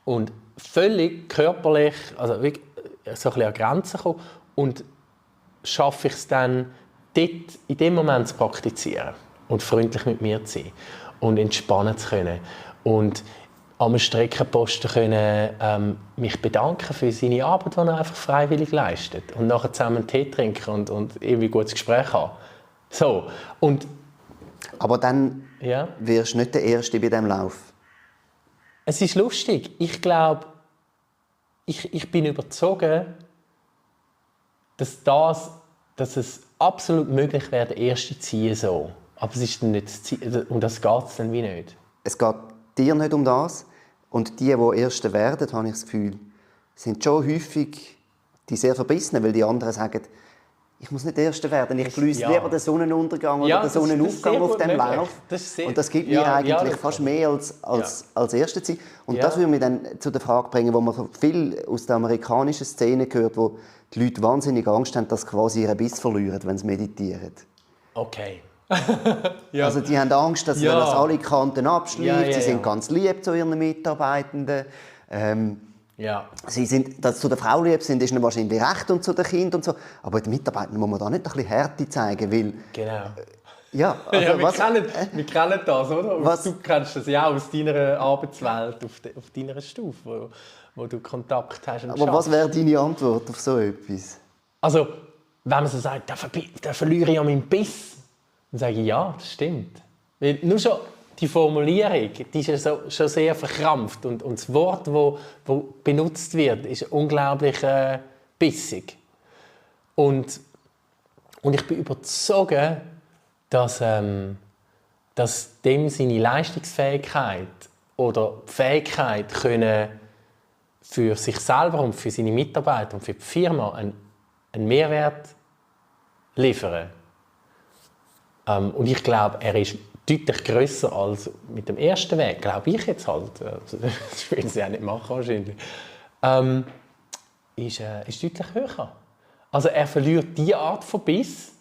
und völlig körperlich, also wirklich so ein bisschen an Grenzen kommen, und schaffe ich es dann, dort in dem Moment zu praktizieren und freundlich mit mir zu sein und entspannen zu können und am Streckenposten können, mich bedanken für seine Arbeit, die er einfach freiwillig leistet, und nachher zusammen einen Tee trinken und irgendwie ein gutes Gespräch haben. So, und aber dann wirst du nicht der Erste bei diesem Lauf. Es ist lustig. Ich glaube, ich bin überzeugt, dass es absolut möglich wäre, der Erste zu ziehen. So. Aber es ist dann nicht das Ziel. Um das geht es dann wie nicht. Es geht dir nicht um das. Und die Erste werden, habe ich das Gefühl, sind schon häufig die sehr Verbissenen, weil die anderen sagen, ich muss nicht Erster werden, ich genieße lieber den Sonnenuntergang oder den Sonnenaufgang auf dem Lauf. Und das gibt mir eigentlich fast mehr als Erster zu sein. Und das würde mich dann zu der Frage bringen, wo man viel aus der amerikanischen Szene hört, wo die Leute wahnsinnig Angst haben, dass sie quasi ihren Biss verlieren, wenn sie meditieren. Okay. Also die haben Angst, dass das alle Kanten abschlägt. Sie sind ganz lieb zu ihren Mitarbeitenden. Sie sind, dass sie zu der Frau lieb sind, ist ihnen wahrscheinlich recht, und zu den Kindern und so. Aber den Mitarbeitern muss man da nicht ein bisschen Härte zeigen, weil... Genau. Ja, wir kennen das, oder? Du kennst das ja auch aus deiner Arbeitswelt, auf deiner Stufe, wo du Kontakt hast. Aber was wäre deine Antwort auf so etwas? Also, wenn man so sagt, da verliere ich ja meinen Biss, dann sage ich, ja, das stimmt. Weil nur schon die Formulierung, die ist ja schon sehr verkrampft, und das Wort, das benutzt wird, ist unglaublich bissig. Und ich bin überzeugt, dass dem seine Leistungsfähigkeit oder die Fähigkeit können für sich selber und für seine Mitarbeiter und für die Firma einen Mehrwert liefern. Und ich glaube, er ist deutlich grösser als mit dem ersten Weg, glaube ich jetzt halt. Das will sie auch nicht machen wahrscheinlich. ist deutlich höher. Also er verliert diese Art von Biss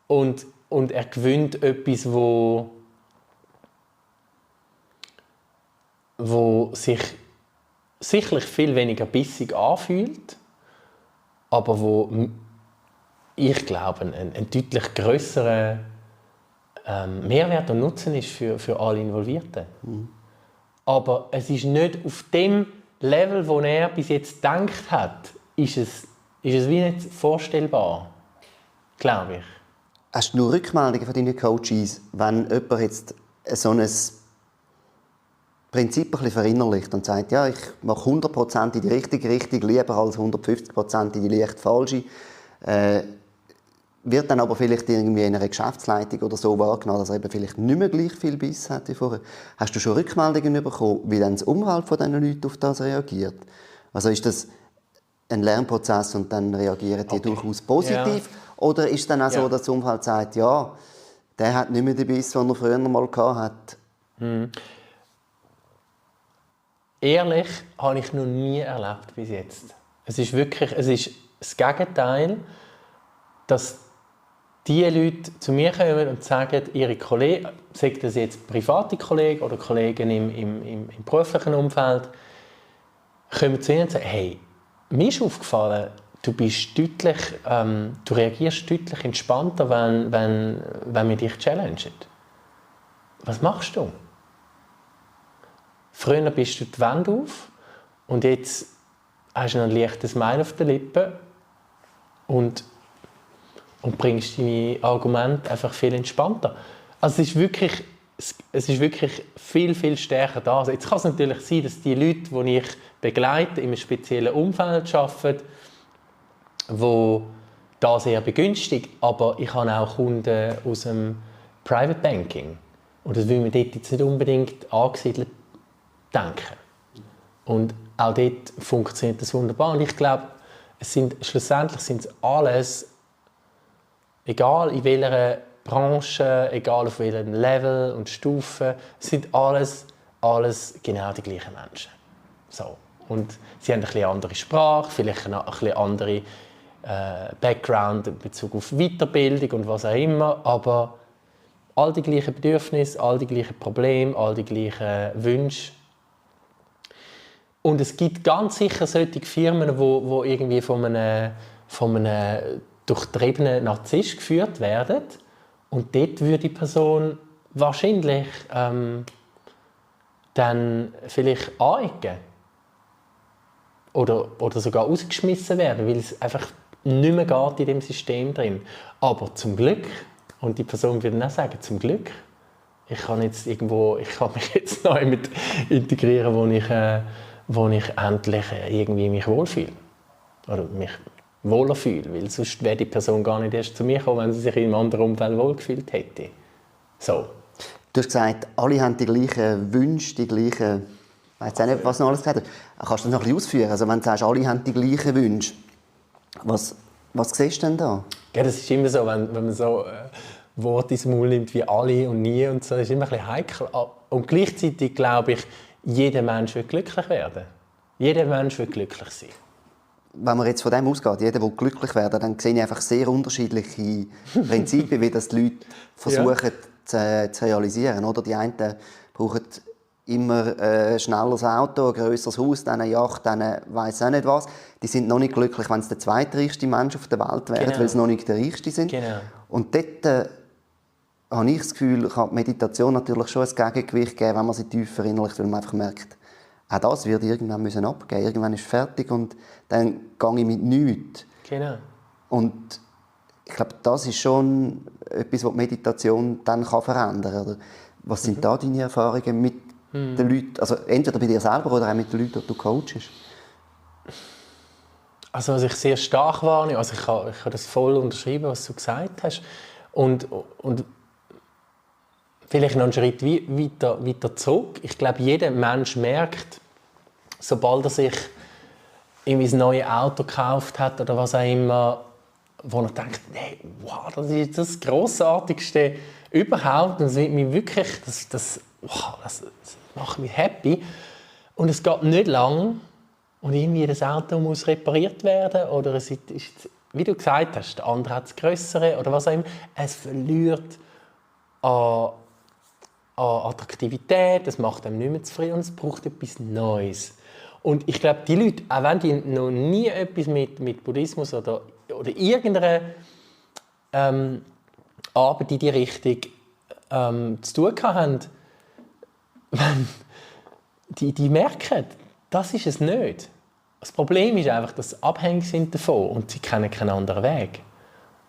und er gewinnt etwas, wo sich sicherlich viel weniger bissig anfühlt, aber wo ich glaube, ein deutlich grösserer Mehrwert und Nutzen ist für alle Involvierten. Mhm. Aber es ist nicht auf dem Level, wo er bis jetzt gedacht hat, ist es wie nicht vorstellbar, glaube ich. Hast du nur Rückmeldungen von deinen Coaches, wenn jemand jetzt so ein Prinzip ein bisschen verinnerlicht und sagt, ja, ich mache 100% in die richtige Richtung, lieber als 150% in die leicht falsche, wird dann aber vielleicht irgendwie in einer Geschäftsleitung oder so wahrgenommen, dass er eben vielleicht nicht mehr gleich viel Biss hat wie vorher. Hast du schon Rückmeldungen bekommen, wie dann das Umfeld von diesen Leuten auf das reagiert? Also ist das ein Lernprozess und dann reagieren die durchaus positiv? Ja. Oder ist es dann auch so, dass das Umfeld sagt, ja, der hat nicht mehr den Biss, den er früher mal hatte? Ehrlich habe ich noch nie erlebt bis jetzt. Es ist das Gegenteil, dass die Leute zu mir kommen und sagen, ihre Kollegen, sei das jetzt private Kollegen oder Kollegen im beruflichen Umfeld, kommen zu ihnen und sagen, hey, mir ist aufgefallen, du reagierst deutlich entspannter, wenn wir dich challengen. Was machst du? Früher bist du die Wand auf und jetzt hast du noch ein leichtes Smile auf den Lippen und bringst deine Argumente einfach viel entspannter. Also es ist wirklich viel, viel stärker da. Also jetzt kann es natürlich sein, dass die Leute, die ich begleite, in einem speziellen Umfeld arbeiten, wo das sehr begünstigt. Aber ich habe auch Kunden aus dem Private Banking. Und das will man dort jetzt nicht unbedingt angesiedelt denken. Und auch dort funktioniert das wunderbar. Und ich glaube, schlussendlich sind es alles, egal in welcher Branche, egal auf welchem Level und Stufe, sind alles genau die gleichen Menschen. So. Und sie haben ein bisschen andere Sprache, vielleicht ein bisschen andere Background in Bezug auf Weiterbildung und was auch immer, aber all die gleichen Bedürfnisse, all die gleichen Probleme, all die gleichen Wünsche. Und es gibt ganz sicher solche Firmen, die irgendwie von einem durchtriebenen Narzisst geführt werden. Und dort würde die Person wahrscheinlich dann vielleicht anecken. Oder sogar ausgeschmissen werden, weil es einfach nicht mehr geht in dem System drin. Aber zum Glück, und die Person würde auch sagen, zum Glück, ich kann mich jetzt neu mit integrieren, wo ich endlich irgendwie mich wohlfühle. Oder mich wohler fühle, weil sonst wäre die Person gar nicht erst zu mir gekommen, wenn sie sich in einem anderen Umfeld wohlgefühlt hätte. So. Du hast gesagt, alle haben die gleichen Wünsche, die gleichen... Ich weiß nicht, was du noch alles gesagt hast. Kannst du das noch ein bisschen ausführen? Also wenn du sagst, alle haben die gleichen Wünsche, was siehst du denn da? Ja, das ist immer so, wenn man so Worte ins Maul nimmt wie alle und nie und so, das ist immer ein bisschen heikel. Und gleichzeitig glaube ich, jeder Mensch will glücklich werden. Jeder Mensch will glücklich sein. Wenn man jetzt von dem ausgeht, jeder will glücklich werden, dann sehe ich einfach sehr unterschiedliche Prinzipien, wie das die Leute versuchen zu realisieren. Oder? Die einen brauchen immer ein schnelleres Auto, ein grösseres Haus, dann eine Yacht, dann weiss auch nicht was. Die sind noch nicht glücklich, wenn sie der zweitreichste Mensch auf der Welt wären, weil sie noch nicht der Reichste sind. Genau. Und dort habe ich das Gefühl, kann die Meditation natürlich schon ein Gegengewicht geben, wenn man sie tiefer verinnerlicht, weil man einfach merkt, auch das wird irgendwann abgeben müssen. Irgendwann ist es fertig und dann gehe ich mit nichts. Genau. Und ich glaube, das ist schon etwas, was die Meditation dann verändern kann. Oder was sind da deine Erfahrungen mit den Leuten? Also entweder bei dir selber oder auch mit den Leuten, die du coachst? Also was ich sehr stark wahrnehme, also ich kann das voll unterschreiben, was du gesagt hast. Und vielleicht noch einen Schritt weiter zurück. Ich glaube, jeder Mensch merkt, sobald er sich irgendwie ein neues Auto gekauft hat oder was auch immer, wo er denkt, hey, wow, das ist das Grossartigste überhaupt. Das wird mich wirklich, das macht mich happy. Und es geht nicht lang, und irgendwie das Auto muss repariert werden oder es ist, wie du gesagt hast, der andere hat das Grössere oder was auch immer. Es verliert an Attraktivität, es macht einem nicht mehr zufrieden und es braucht etwas Neues. Und ich glaube, die Leute, auch wenn die noch nie etwas mit Buddhismus oder irgendeiner Arbeit in die Richtung zu tun haben, die merken, das ist es nicht. Das Problem ist einfach, dass sie abhängig sind davon und sie kennen keinen anderen Weg.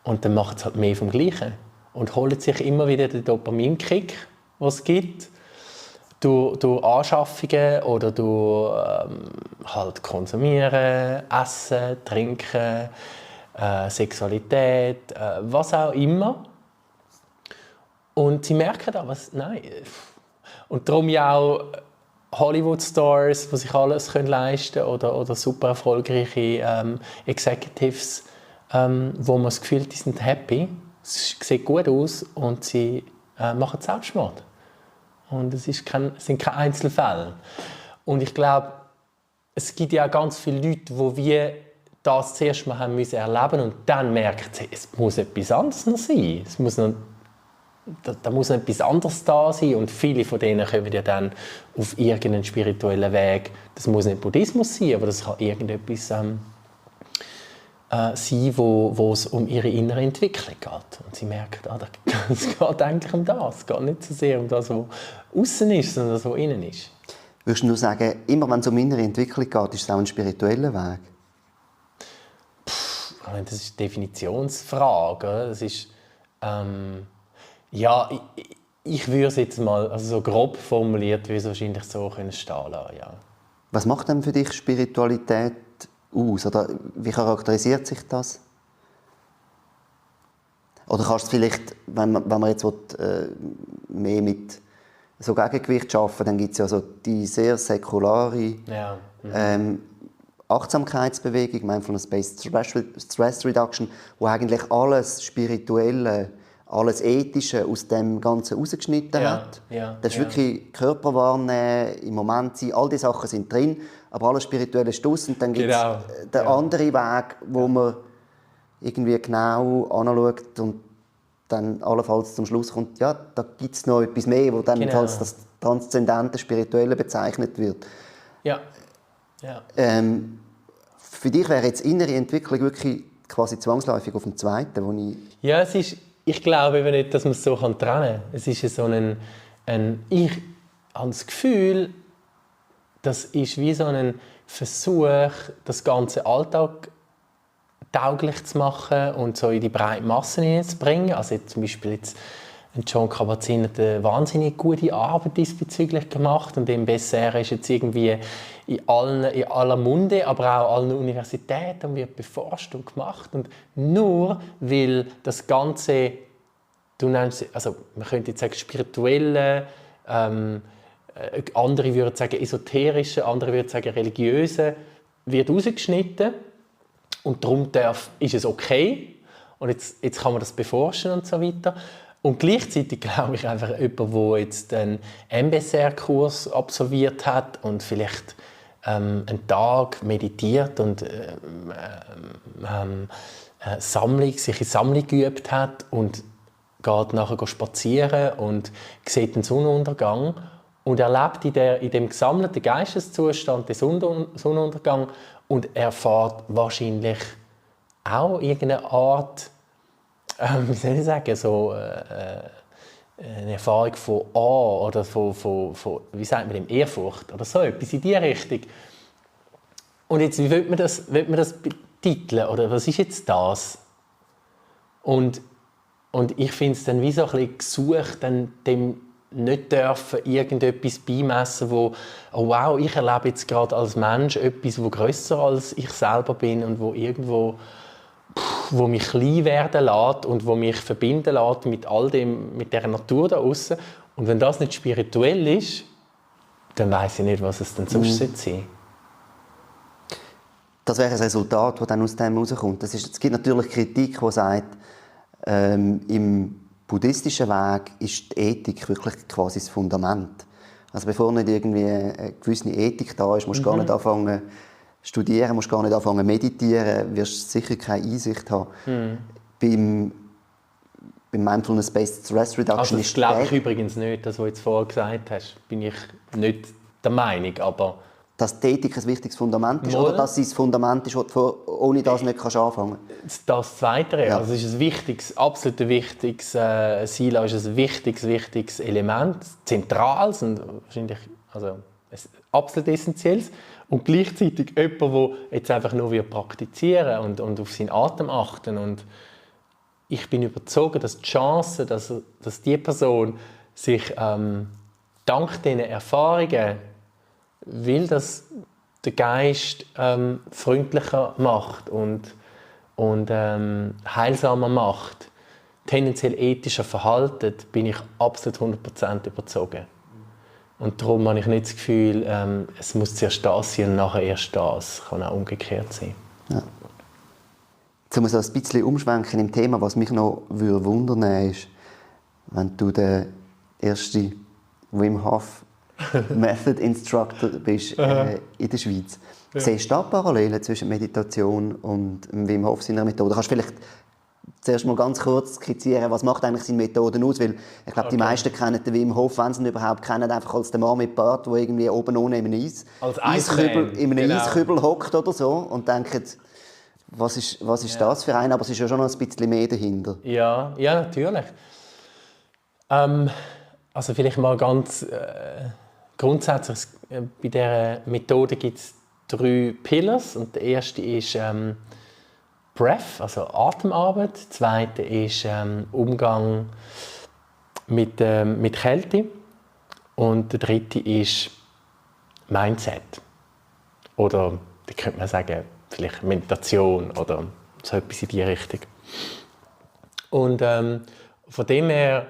Und dann macht es halt mehr vom Gleichen und holen sich immer wieder den Dopaminkick, den es gibt, durch Anschaffungen oder durch halt konsumieren, essen, trinken, Sexualität, was auch immer. Und sie merken da, nein. Und darum ja auch Hollywood-Stars, die sich alles leisten können, oder super erfolgreiche Executives, wo man das Gefühl hat, die sind happy, es sieht gut aus und sie machen Selbstmord. Und es sind keine Einzelfälle. Und ich glaube, es gibt ja auch ganz viele Leute, die wir das zuerst mal haben müssen erleben und dann merken sie, es muss etwas anderes noch sein. Da muss noch etwas anderes da sein und viele von denen kommen ja dann auf irgendeinen spirituellen Weg. Das muss nicht Buddhismus sein, aber das kann irgendetwas sein, wo es um ihre innere Entwicklung geht. Und sie merken, es geht eigentlich um das. Es geht nicht so sehr um das, was außen ist, sondern das, was innen ist. Würdest du sagen, immer wenn es um innere Entwicklung geht, ist es auch ein spiritueller Weg? Das ist eine Definitionsfrage. Das ist, ja, ich würde es jetzt mal, also so grob formuliert, würde es wahrscheinlich so stehen lassen, ja. Was macht denn für dich Spiritualität aus? Oder wie charakterisiert sich das? Oder kannst du vielleicht, wenn man jetzt mehr mit so Gegengewicht arbeiten, dann gibt es ja so die sehr säkulare Achtsamkeitsbewegung, Mindfulness-Based Stress Reduction, wo eigentlich alles Spirituelle, alles Ethische aus dem Ganzen rausgeschnitten hat. Das ist wirklich Körper wahrnehmen, im Moment sein, all diese Sachen sind drin, aber alles Spirituelle ist draus. Und dann gibt es den anderen Weg, wo man irgendwie genau anschaut und dann allenfalls zum Schluss kommt, ja, da gibt es noch etwas mehr, wo dann als das transzendente Spirituelle bezeichnet wird. Ja. Für dich wäre jetzt innere Entwicklung wirklich quasi zwangsläufig auf dem Zweiten, wo Ja, ich glaube eben nicht, dass man es so trennen kann. Es ist so ich habe das Gefühl, das ist wie so ein Versuch, das ganze Alltag tauglich zu machen und so in die breite Masse hineinzubringen. Also jetzt zum Beispiel John Kabat-Zinn hat eine wahnsinnig gute Arbeit diesbezüglich gemacht und im BSR ist jetzt irgendwie in aller Munde, aber auch an allen Universitäten und wird beforscht und gemacht und nur weil das Ganze, also man könnte jetzt sagen spirituelle, andere würden sagen esoterische, andere würden sagen religiöse, wird rausgeschnitten und darum ist es okay und jetzt kann man das beforschen und so weiter. Und gleichzeitig glaube ich einfach jemand, der jetzt einen MBSR-Kurs absolviert hat und vielleicht einen Tag meditiert und sich in Sammlung geübt hat und geht nachher spazieren und sieht den Sonnenuntergang und erlebt in dem gesammelten Geisteszustand den Sonnenuntergang und erfährt wahrscheinlich auch irgendeine Art, wie soll ich sagen, so eine Erfahrung von oder von wie sagt man dem, Ehrfurcht oder so etwas in diese Richtung. Und jetzt, wie will man das betiteln oder was ist jetzt das? Und ich finde es dann wie so ein bisschen gesucht, dann dem nicht dürfen irgendetwas beimessen, wo oh wow, ich erlebe jetzt gerade als Mensch etwas, wo grösser als ich selber bin und wo irgendwo wo mich klein werden lässt und wo mich verbinden lässt mit all dem, mit der Natur da außen. Und wenn das nicht spirituell ist, dann weiss ich nicht, was es denn sonst sein sollte. Das wäre ein Resultat, das dann aus dem herauskommt. Es gibt natürlich Kritik, die sagt, im buddhistischen Weg ist die Ethik wirklich quasi das Fundament. Also bevor nicht irgendwie eine gewisse Ethik da ist, musst du gar nicht anfangen, studieren, musst gar nicht anfangen zu meditieren, wirst sicher keine Einsicht haben. Beim Mindfulness-Based Stress Reduction also das glaube ich übrigens nicht, das, was du jetzt vorher gesagt hast, bin ich nicht der Meinung, aber dass die Ethik ein wichtiges Fundament ist, Mal. oder dass sie das Fundament ist, ohne das nicht anfangen kannst? das Zweite, Ja. also es ist ein wichtiges, absolut wichtiges, SILA ist ein wichtiges Element, zentrales und wahrscheinlich also ein absolut essentielles. Und gleichzeitig jemand, der jetzt einfach nur praktizieren und auf seinen Atem achten. Und ich bin überzeugt, dass die Chance, dass die Person sich dank diesen Erfahrungen, weil das den Geist freundlicher macht und heilsamer macht, tendenziell ethischer verhalten, bin ich absolut 100% überzeugt. Und darum habe ich nicht das Gefühl, es muss zuerst das sein und nachher erst das. Kann auch umgekehrt sein. Ja. Um so ein bisschen umschwenken im Thema, was mich noch wundern würde, ist, wenn du der erste Wim Hof Method Instructor bist in der Schweiz. Ja. Siehst du da Parallelen zwischen Meditation und Wim Hof seiner Methode? Kannst du vielleicht zuerst mal ganz kurz skizzieren, was macht eigentlich seine Methode aus? Weil ich glaube, die meisten kennen den Wim Hof, wenn sie ihn überhaupt kennen, einfach als den Mann mit Bart, der irgendwie oben ohne in einem Eiskübel hockt oder so und denken, was ist das für einen? Aber es ist ja schon noch ein bisschen mehr dahinter. Ja, natürlich. Also vielleicht mal ganz grundsätzlich, bei dieser Methode gibt es 3 Pillars. Und der erste ist Breath, also Atemarbeit. Der zweite ist Umgang mit Kälte. Und der dritte ist Mindset. Oder, wie könnte man sagen, vielleicht Meditation oder so etwas in die Richtung. Und von dem her,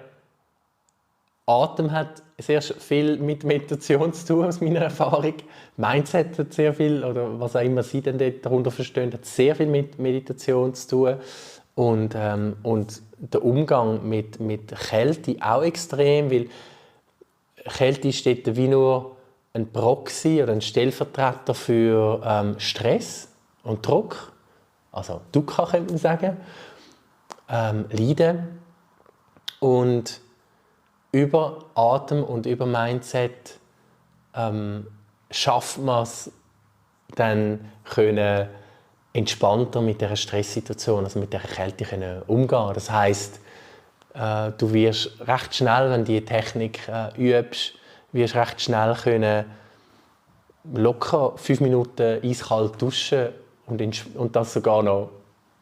Atem hat sehr viel mit Meditation zu tun, aus meiner Erfahrung. Mindset hat sehr viel, oder was auch immer Sie denn darunter verstehen, hat sehr viel mit Meditation zu tun. Und der Umgang mit Kälte auch extrem, weil Kälte steht wie nur ein Proxy oder ein Stellvertreter für Stress und Druck, also Dukkha könnte man sagen, Leiden. Und über Atem und über Mindset schafft man es dann entspannter mit dieser Stresssituation, also mit dieser Kälte umgehen. Das heisst, du wirst recht schnell, wenn du diese Technik übst, wirst recht schnell können locker 5 Minuten eiskalt duschen und das sogar noch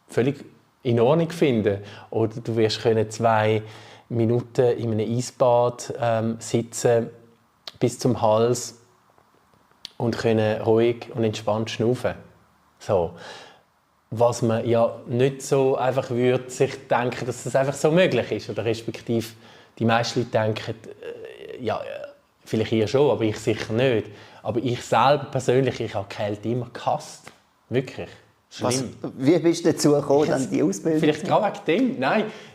völlig in Ordnung finden. Oder du wirst 2 Minuten in einem Eisbad sitzen bis zum Hals und können ruhig und entspannt schnaufen. So. Was man ja nicht so einfach würde sich denken, dass das einfach so möglich ist. Oder respektive die meisten Leute denken, ja, vielleicht ihr schon, aber ich sicher nicht. Aber ich selber persönlich, ich habe Kälte immer gehasst. Wirklich. Wie bist du dazu gekommen, dann die Ausbildung? Vielleicht gerade wegen dem.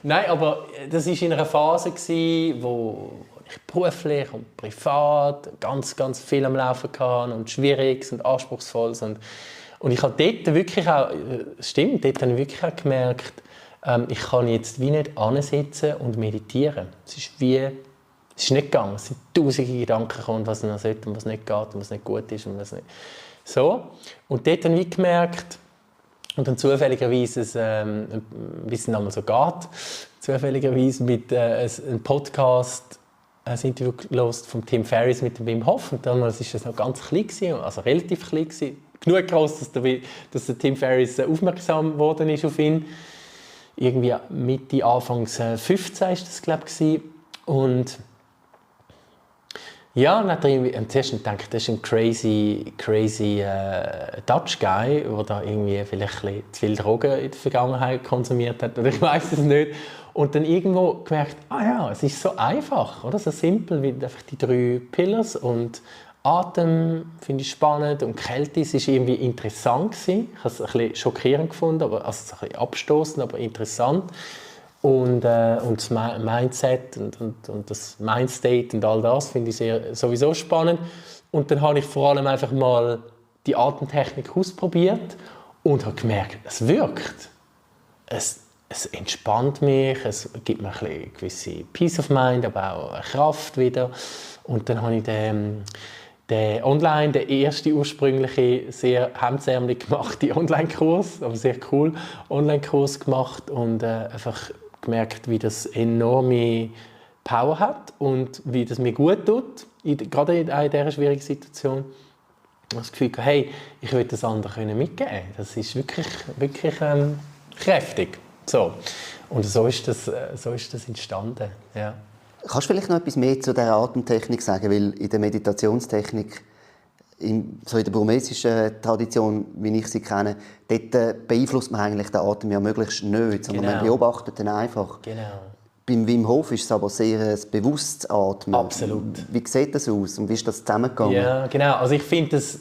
Nein, aber das war in einer Phase, wo ich beruflich und privat ganz, ganz viel am Laufen hatte und Schwieriges und Anspruchsvolles. Und ich habe dort wirklich auch, dort habe ich wirklich auch gemerkt, ich kann jetzt wie nicht ansitzen und meditieren. Es ist nicht gegangen. Es sind tausende Gedanken gekommen, was man sollte und was nicht geht und was nicht gut ist und was nicht. So. Und dort habe ich gemerkt, und dann zufälligerweise, wie es einmal so geht, zufälligerweise mit einem Podcast, ein Interview gehört von Tim Ferriss mit dem Wim Hof. Und damals war es noch ganz klein, also relativ klein. Genug groß, dass der Tim Ferriss aufmerksam geworden ist auf ihn. Irgendwie Mitte, Anfangs 15 war das, glaube ich. Und ja, und dann hat er zuerst gedacht, das ist ein crazy Dutch Guy, der da irgendwie vielleicht ein bisschen zu viel Drogen in der Vergangenheit konsumiert hat, oder ich weiß es nicht. Und dann irgendwo gemerkt, es ist so einfach, oder? So simpel wie einfach die 3 Pillars. Und Atem finde ich spannend und Kälte, es war irgendwie interessant gewesen. Ich habe es ein bisschen schockierend gefunden, also ein bisschen abstoßend, aber interessant. Und das Mindset und das Mindstate und all das finde ich sowieso spannend. Und dann habe ich vor allem einfach mal die Atemtechnik ausprobiert und habe gemerkt, es wirkt. Es entspannt mich, es gibt mir eine gewisse Peace of Mind, aber auch eine Kraft wieder. Und dann habe ich den ersten ursprüngliche, sehr hemdsärmelig gemachte Online-Kurs, aber sehr cool, Online-Kurs gemacht und einfach gemerkt, wie das enorme Power hat und wie das mir gut tut, gerade in dieser schwierigen Situation. Ich habe das Gefühl, hey, ich will das anderen mitgeben. Das ist wirklich, wirklich kräftig. So. Und so ist das entstanden. Ja. Kannst du vielleicht noch etwas mehr zu dieser Atemtechnik sagen? Weil in der Meditationstechnik, so in der burmesischen Tradition, wie ich sie kenne, dort beeinflusst man eigentlich den Atem ja möglichst nicht, sondern man beobachtet ihn einfach. Genau. Beim Wim Hof ist es aber sehr ein bewusstes Atmen. Absolut. Wie sieht das aus und wie ist das zusammengegangen? Ja, genau. Also ich finde das,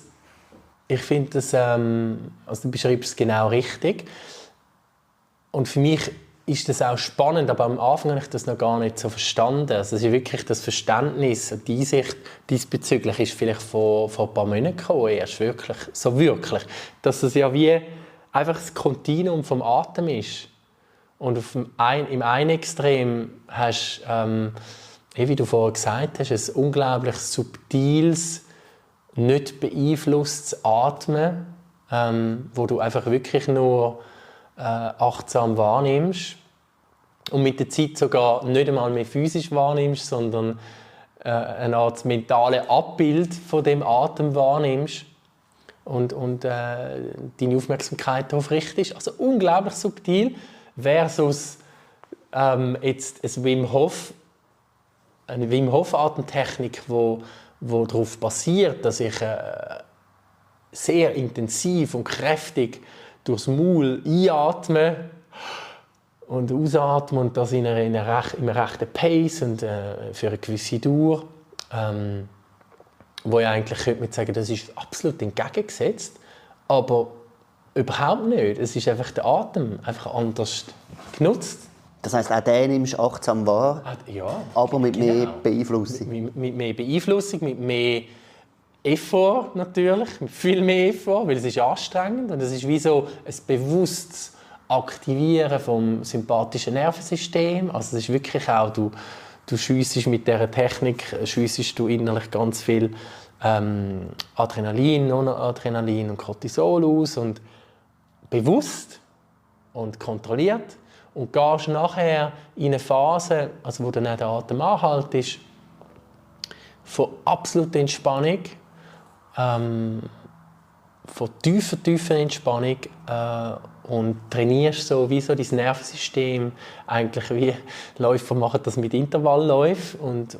also du beschreibst es genau richtig. Und für mich ist das auch spannend, aber am Anfang habe ich das noch gar nicht so verstanden. Also es ist wirklich das Verständnis, die Einsicht diesbezüglich ist vielleicht vor ein paar Monaten gekommen, erst wirklich, so wirklich, dass es ja wie einfach das Kontinuum vom Atem ist. Und im einen Extrem hast wie du vorher gesagt hast, ein unglaublich subtiles, nicht beeinflusstes Atmen, wo du einfach wirklich nur achtsam wahrnimmst und mit der Zeit sogar nicht einmal mehr physisch wahrnimmst, sondern eine Art mentale Abbild von dem Atem wahrnimmst und deine Aufmerksamkeit darauf richtest. Also unglaublich subtil versus jetzt eine Wim Hof Atemtechnik, wo darauf basiert, dass ich sehr intensiv und kräftig durchs Maul einatme und ausatme und das in einem rechten Pace und für eine gewisse Dauer. Wo ich eigentlich könnte man sagen, das ist absolut entgegengesetzt, aber überhaupt nicht. Es ist einfach der Atem einfach anders genutzt. Das heisst, auch den nimmst du achtsam wahr, ja, aber mit mehr Beeinflussung. Mit mehr Beeinflussung, mit mehr Effort natürlich, mit viel mehr Effort, weil es ist anstrengend und es ist wie so ein bewusstes Aktivieren vom sympathischen Nervensystem. Also es ist wirklich auch, du schiessest mit dieser Technik schiessest du innerlich ganz viel Adrenalin, Noradrenalin und Cortisol aus und bewusst und kontrolliert und gehst nachher in eine Phase, also wo dann auch der Atem anhält ist, von absoluter Entspannung, von tiefer Entspannung und trainierst so wie so dein Nervensystem eigentlich wie Läufer machen das mit Intervallläufen und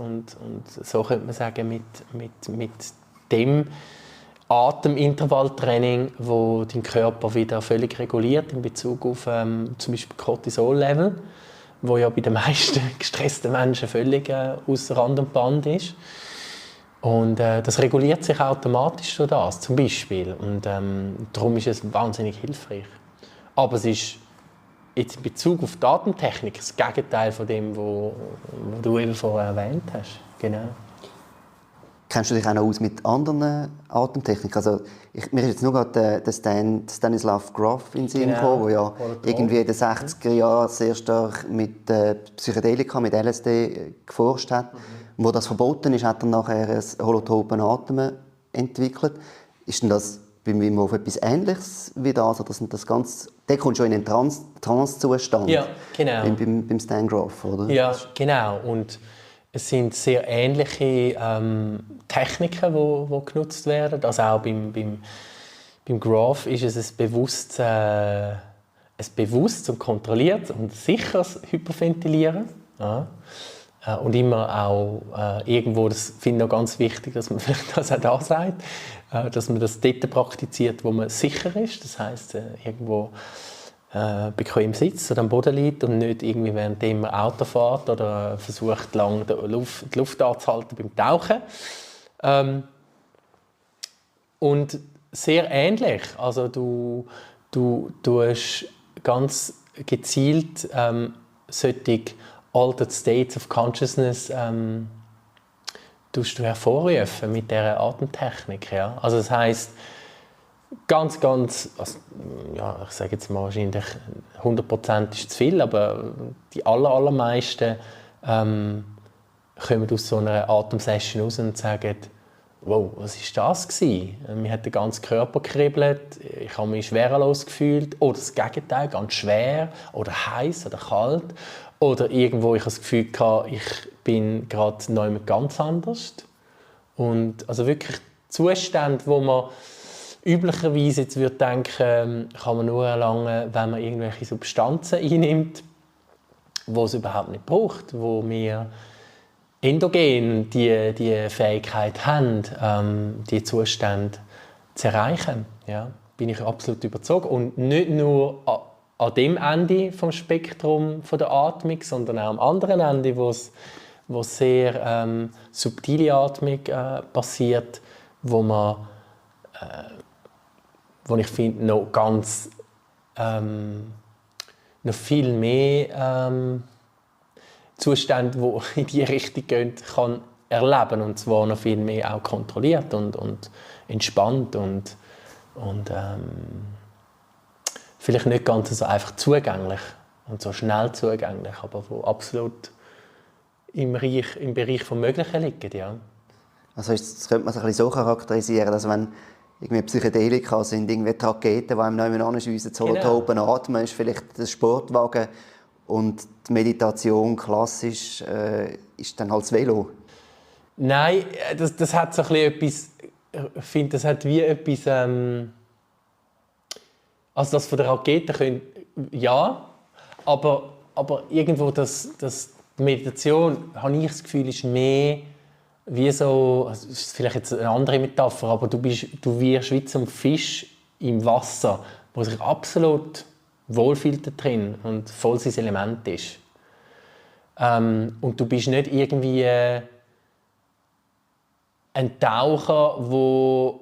so könnte man sagen mit dem Atemintervalltraining, wo dein Körper wieder völlig reguliert in Bezug auf zum Beispiel Cortisol-Level, wo ja bei den meisten gestressten Menschen völlig außer Rand und Band ist. Und das reguliert sich automatisch durch das, zum Beispiel. Und darum ist es wahnsinnig hilfreich. Aber es ist jetzt in Bezug auf die Atemtechnik das Gegenteil von dem, was du eben vorher erwähnt hast. Genau. Kennst du dich auch noch aus mit anderen Atemtechniken? Also mir ist jetzt nur gerade der Stanislav Grof in den Sinn gekommen, der ja irgendwie in den 60er Jahren sehr stark mit Psychedelika, mit LSD geforscht hat. Und wo das verboten ist, hat er nachher ein holotropen Atmen entwickelt. Ist denn das beim Wim Hof etwas Ähnliches wie das? Oder sind das ganz... Der kommt schon in einen Trance-Zustand. Ja, genau. Beim Stan Grof, oder? Ja, genau. Und es sind sehr ähnliche Techniken, die genutzt werden. Also auch beim Grof ist es ein bewusstes und kontrolliertes und sicheres Hyperventilieren. Ja. Und immer auch irgendwo, das finde ich noch ganz wichtig, dass man vielleicht das auch da sagt, dass man das dort praktiziert, wo man sicher ist. Das heisst, irgendwo bequem sitzt oder am Boden liegt und nicht irgendwie während man Auto fährt oder versucht, lang die Luft anzuhalten beim Tauchen. Und sehr ähnlich. Also du hast ganz gezielt solche Altered States of Consciousness du hervorrufen mit dieser Atemtechnik. Ja? Also das heisst, ganz, also, ja, ich sage jetzt mal wahrscheinlich 100% ist zu viel, aber die allermeisten kommen aus so einer Atemsession raus und sagen, wow, was war das gewesen? Mir hat der ganze Körper gekribbelt, ich habe mich schwerelos gefühlt oder das Gegenteil, ganz schwer oder heiß oder kalt oder irgendwo ich habe das Gefühl gehabt, ich bin gerade neu ganz anders. Und also wirklich Zustände, wo man üblicherweise jetzt würde denken, kann man nur erlangen, wenn man irgendwelche Substanzen einnimmt, die es überhaupt nicht braucht, wo wir endogen die Fähigkeit haben, die Zustände zu erreichen. Ja, bin ich absolut überzeugt. Und nicht nur an dem Ende vom Spektrum von der Atmung, sondern auch am anderen Ende, wo sehr subtile Atmung passiert, wo ich finde, noch viel mehr Zustände, die in diese Richtung gehen, kann erleben und zwar noch viel mehr auch kontrolliert und entspannt und vielleicht nicht ganz so einfach zugänglich und so schnell zugänglich, aber wo absolut im Bereich des Möglichen liegen. Ja. Also das könnte man es ein bisschen so charakterisieren, dass wenn irgendwie Psychedelika sind, irgendwie Raketen, die einem neu anschiessen, zu oben atmen, ist vielleicht der Sportwagen und die Meditation klassisch ist dann halt das Velo. Nein, das hat so ein bisschen etwas, ich finde, das hat wie etwas, also das von der Rakete können, ja, aber irgendwo die Meditation, habe ich das Gefühl, ist mehr wie so, also das ist vielleicht jetzt eine andere Metapher, aber du wirst wie zum Fisch im Wasser, wo sich absolut wohlfühlt da drin und voll sein Element ist. Und du bist nicht irgendwie ein Taucher, der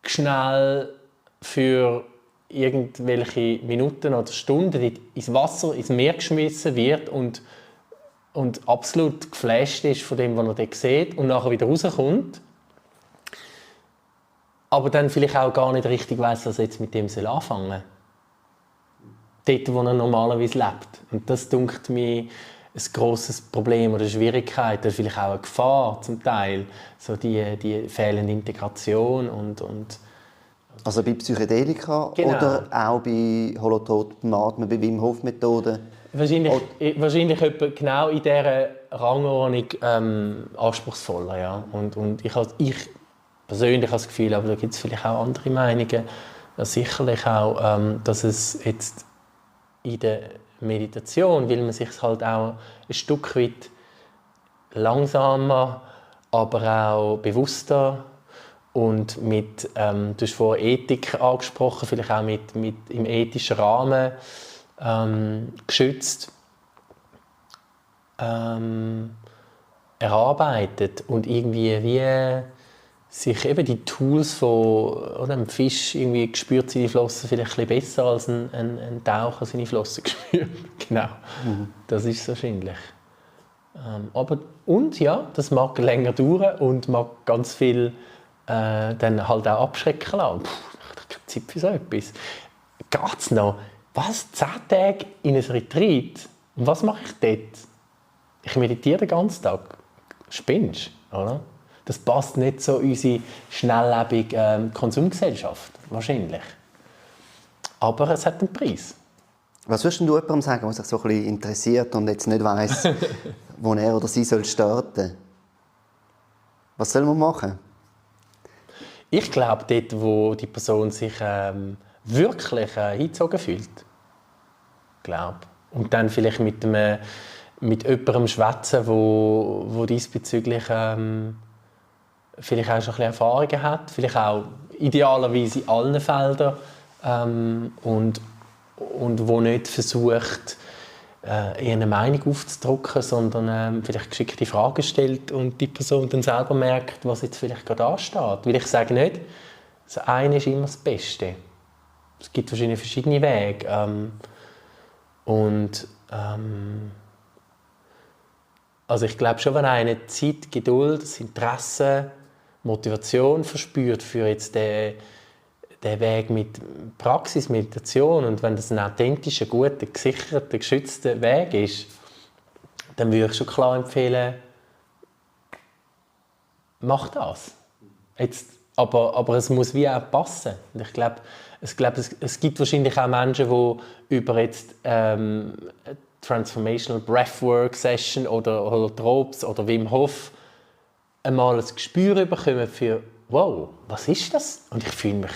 schnell für irgendwelche Minuten oder Stunden ins Wasser, ins Meer geschmissen wird und absolut geflasht ist von dem, was er dort sieht und nachher wieder rauskommt. Aber dann vielleicht auch gar nicht richtig weiss, was er jetzt mit dem anfangen soll. Dort, wo er normalerweise lebt. Und das dünkt mir ein grosses Problem oder Schwierigkeit oder vielleicht auch eine Gefahr zum Teil. So die fehlende Integration und also bei Psychedelika genau. Oder auch bei Holotropen Atmen, bei Wim Hof Methoden? Wahrscheinlich etwa genau in dieser Rangordnung anspruchsvoller. Ja. Und ich persönlich habe das Gefühl, aber da gibt es vielleicht auch andere Meinungen, sicherlich auch, dass es jetzt in der Meditation, weil man sich halt auch ein Stück weit langsamer, aber auch bewusster und mit, du hast vorhin Ethik angesprochen, vielleicht auch mit im ethischen Rahmen geschützt erarbeitet und irgendwie wie sich eben die Tools von einem Fisch irgendwie spürt seine Flossen vielleicht ein bisschen besser als ein Taucher seine Flossen spürt. Genau, das ist es wahrscheinlich. Aber und ja, das mag länger dauern und mag ganz viel dann halt auch abschrecken lassen. Ich habe Zeit für so etwas. Geht's noch? Was? 10 Tage in ein Retreat? Und was mache ich dort? Ich meditiere den ganzen Tag. Spinnst du, oder? Das passt nicht so in unsere schnelllebige Konsumgesellschaft, wahrscheinlich. Aber es hat einen Preis. Was würdest du jemandem sagen, der sich so ein bisschen interessiert und jetzt nicht weiss, wo er oder sie starten soll? Was soll man machen? Ich glaube, dort, wo die Person sich wirklich hingezogen fühlt. Und dann vielleicht mit jemandem schwätzen, wo diesbezüglich vielleicht auch schon ein bisschen Erfahrungen hat, vielleicht auch idealerweise in allen Feldern und wo nicht versucht, eine Meinung aufzudrücken, sondern vielleicht geschickte Fragen stellt und die Person dann selber merkt, was jetzt vielleicht gerade ansteht. Weil ich sage nicht, das eine ist immer das Beste. Es gibt wahrscheinlich verschiedene Wege. Also ich glaube schon, wenn einer Zeit, Geduld, das Interesse, Motivation verspürt für jetzt der Weg mit Praxis, Meditation, und wenn das ein authentischer, guter, gesicherter, geschützter Weg ist, dann würde ich schon klar empfehlen, mach das. Jetzt, aber es muss wie auch passen. Und ich glaube, es gibt wahrscheinlich auch Menschen, die über jetzt Transformational Breathwork Session oder Tropes oder Wim Hof einmal ein Gespür bekommen für «Wow, was ist das?» Und ich fühle mich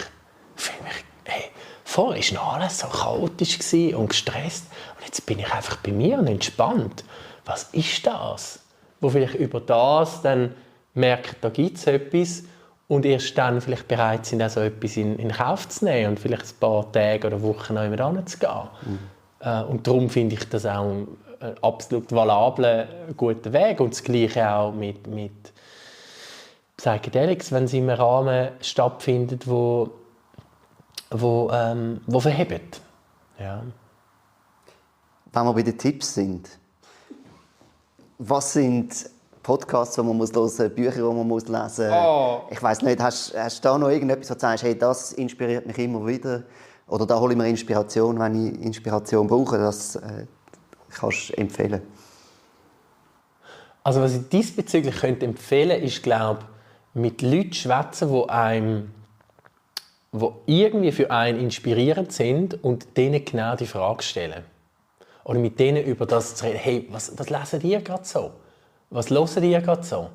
hey, vorher war noch alles so chaotisch und gestresst und jetzt bin ich einfach bei mir und entspannt. Was ist das? Wo vielleicht über das dann merkt, da gibt es etwas und erst dann vielleicht bereit sind, auch so etwas in Kauf zu nehmen und vielleicht ein paar Tage oder Wochen noch jemand hinzugehen. Und darum finde ich das auch einen absolut valablen, guten Weg. Und das Gleiche auch mit Psychedelics, wenn sie in einem Rahmen stattfindet, wo verhebt. Ja. Wenn wir bei den Tipps sind, was sind Podcasts, die man hören muss, Bücher, die man lesen muss? Oh. Ich weiss nicht, hast du da noch irgendetwas, wo du sagst, hey, das inspiriert mich immer wieder? Oder da hole ich mir Inspiration, wenn ich Inspiration brauche? Das kannst du empfehlen. Also was ich diesbezüglich könnte empfehlen, ist, glaube mit Leuten schwätzen, die irgendwie für einen inspirierend sind und denen genau die Frage stellen. Oder mit denen über das zu reden. Hey, was lesen ihr gerade so? Was hören ihr gerade so?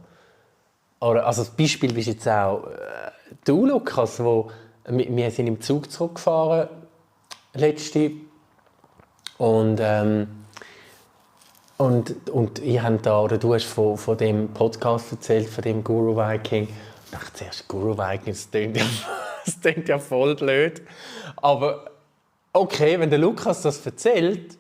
Oder, also das Beispiel bist jetzt auch du, Lukas, wir sind im Zug zurückgefahren letzte und ich habe da, oder du hast von dem Podcast erzählt, von dem Guru Viking. Ich dachte zuerst, Guru Viking, das klingt ja voll blöd. Aber okay, wenn der Lukas das erzählt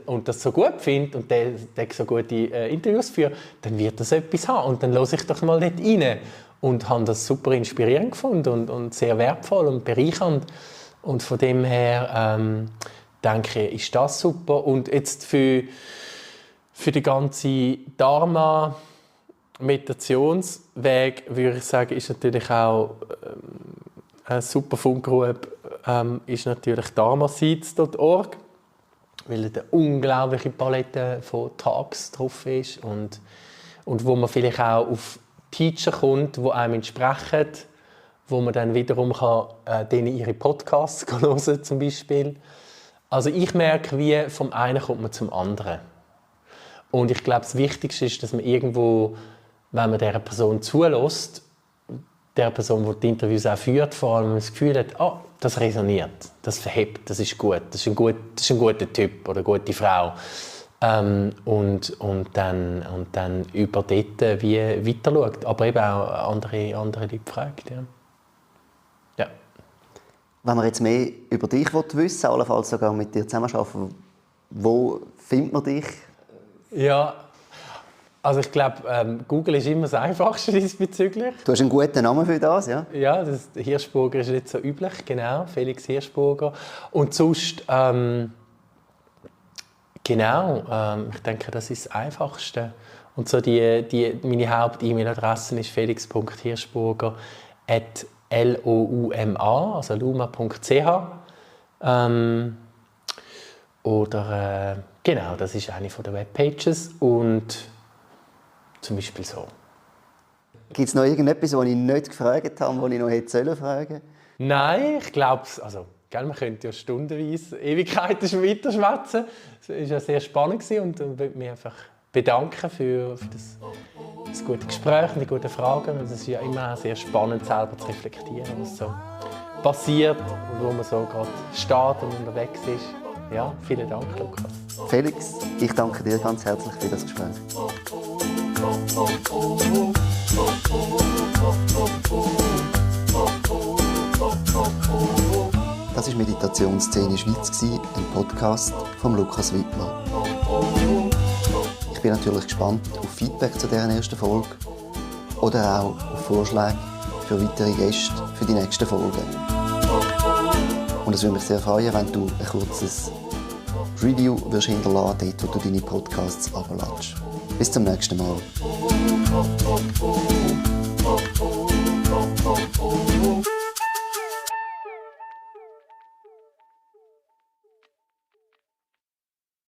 und das so gut findet und der so gute Interviews führt, dann wird das etwas haben. Und dann höre ich doch mal dort rein. Und habe das super inspirierend gefunden und sehr wertvoll und bereichernd. Und von dem her denke ich, ist das super. Und jetzt für den ganzen Dharma-Meditationsweg würde ich sagen, ist natürlich auch eine super Fundgrube ist natürlich dharmaseeds.org, weil da eine unglaubliche Palette von Talks drauf ist und wo man vielleicht auch auf Teacher kommt, die einem entsprechen, wo man dann wiederum denen ihre Podcasts hören zum Beispiel. Also ich merke, wie vom einen kommt man zum anderen. Und ich glaube, das Wichtigste ist, dass man irgendwo, wenn man dieser Person zulässt, der Person, die Interviews auch führt, vor allem das Gefühl hat, das resoniert, das verhebt, das ist gut, das ist ein guter Typ oder eine gute Frau. Und dann über dort wie weiter schaut, aber eben auch andere Leute fragt. Ja. Wenn man jetzt mehr über dich wissen will, allenfalls sogar mit dir zusammenarbeiten, wo findet man dich? Ja, also ich glaube, Google ist immer das Einfachste diesbezüglich. Du hast einen guten Namen für das, ja? Ja, Hirschburger ist nicht so üblich, genau, Felix Hirschburger. Und sonst, ich denke, das ist das Einfachste. Und so meine Haupt-E-Mail-Adresse ist felix.hirschburger@louma, also luma.ch. Genau, das ist eine der Webpages und zum Beispiel so. Gibt es noch irgendetwas, was ich nicht gefragt habe, was ich noch hätte fragen sollen? Nein, ich glaube, man könnte ja stundenweise, Ewigkeiten weiterschwätzen. Es war ja sehr spannend und ich möchte mich einfach bedanken für das gute Gespräch und die guten Fragen. Es ist ja immer sehr spannend, selber zu reflektieren, was so passiert und wo man so gerade steht und unterwegs ist. Ja, vielen Dank, Lukas. Felix, ich danke dir ganz herzlich für das Gespräch. Das war Meditationsszene Schweiz, ein Podcast von Lukas Wittmer. Ich bin natürlich gespannt auf Feedback zu dieser ersten Folge oder auch auf Vorschläge für weitere Gäste für die nächsten Folgen. Und es würde mich sehr freuen, wenn du ein kurzes Review hinterlassen dort, wo du deine Podcasts abladest. Bis zum nächsten Mal.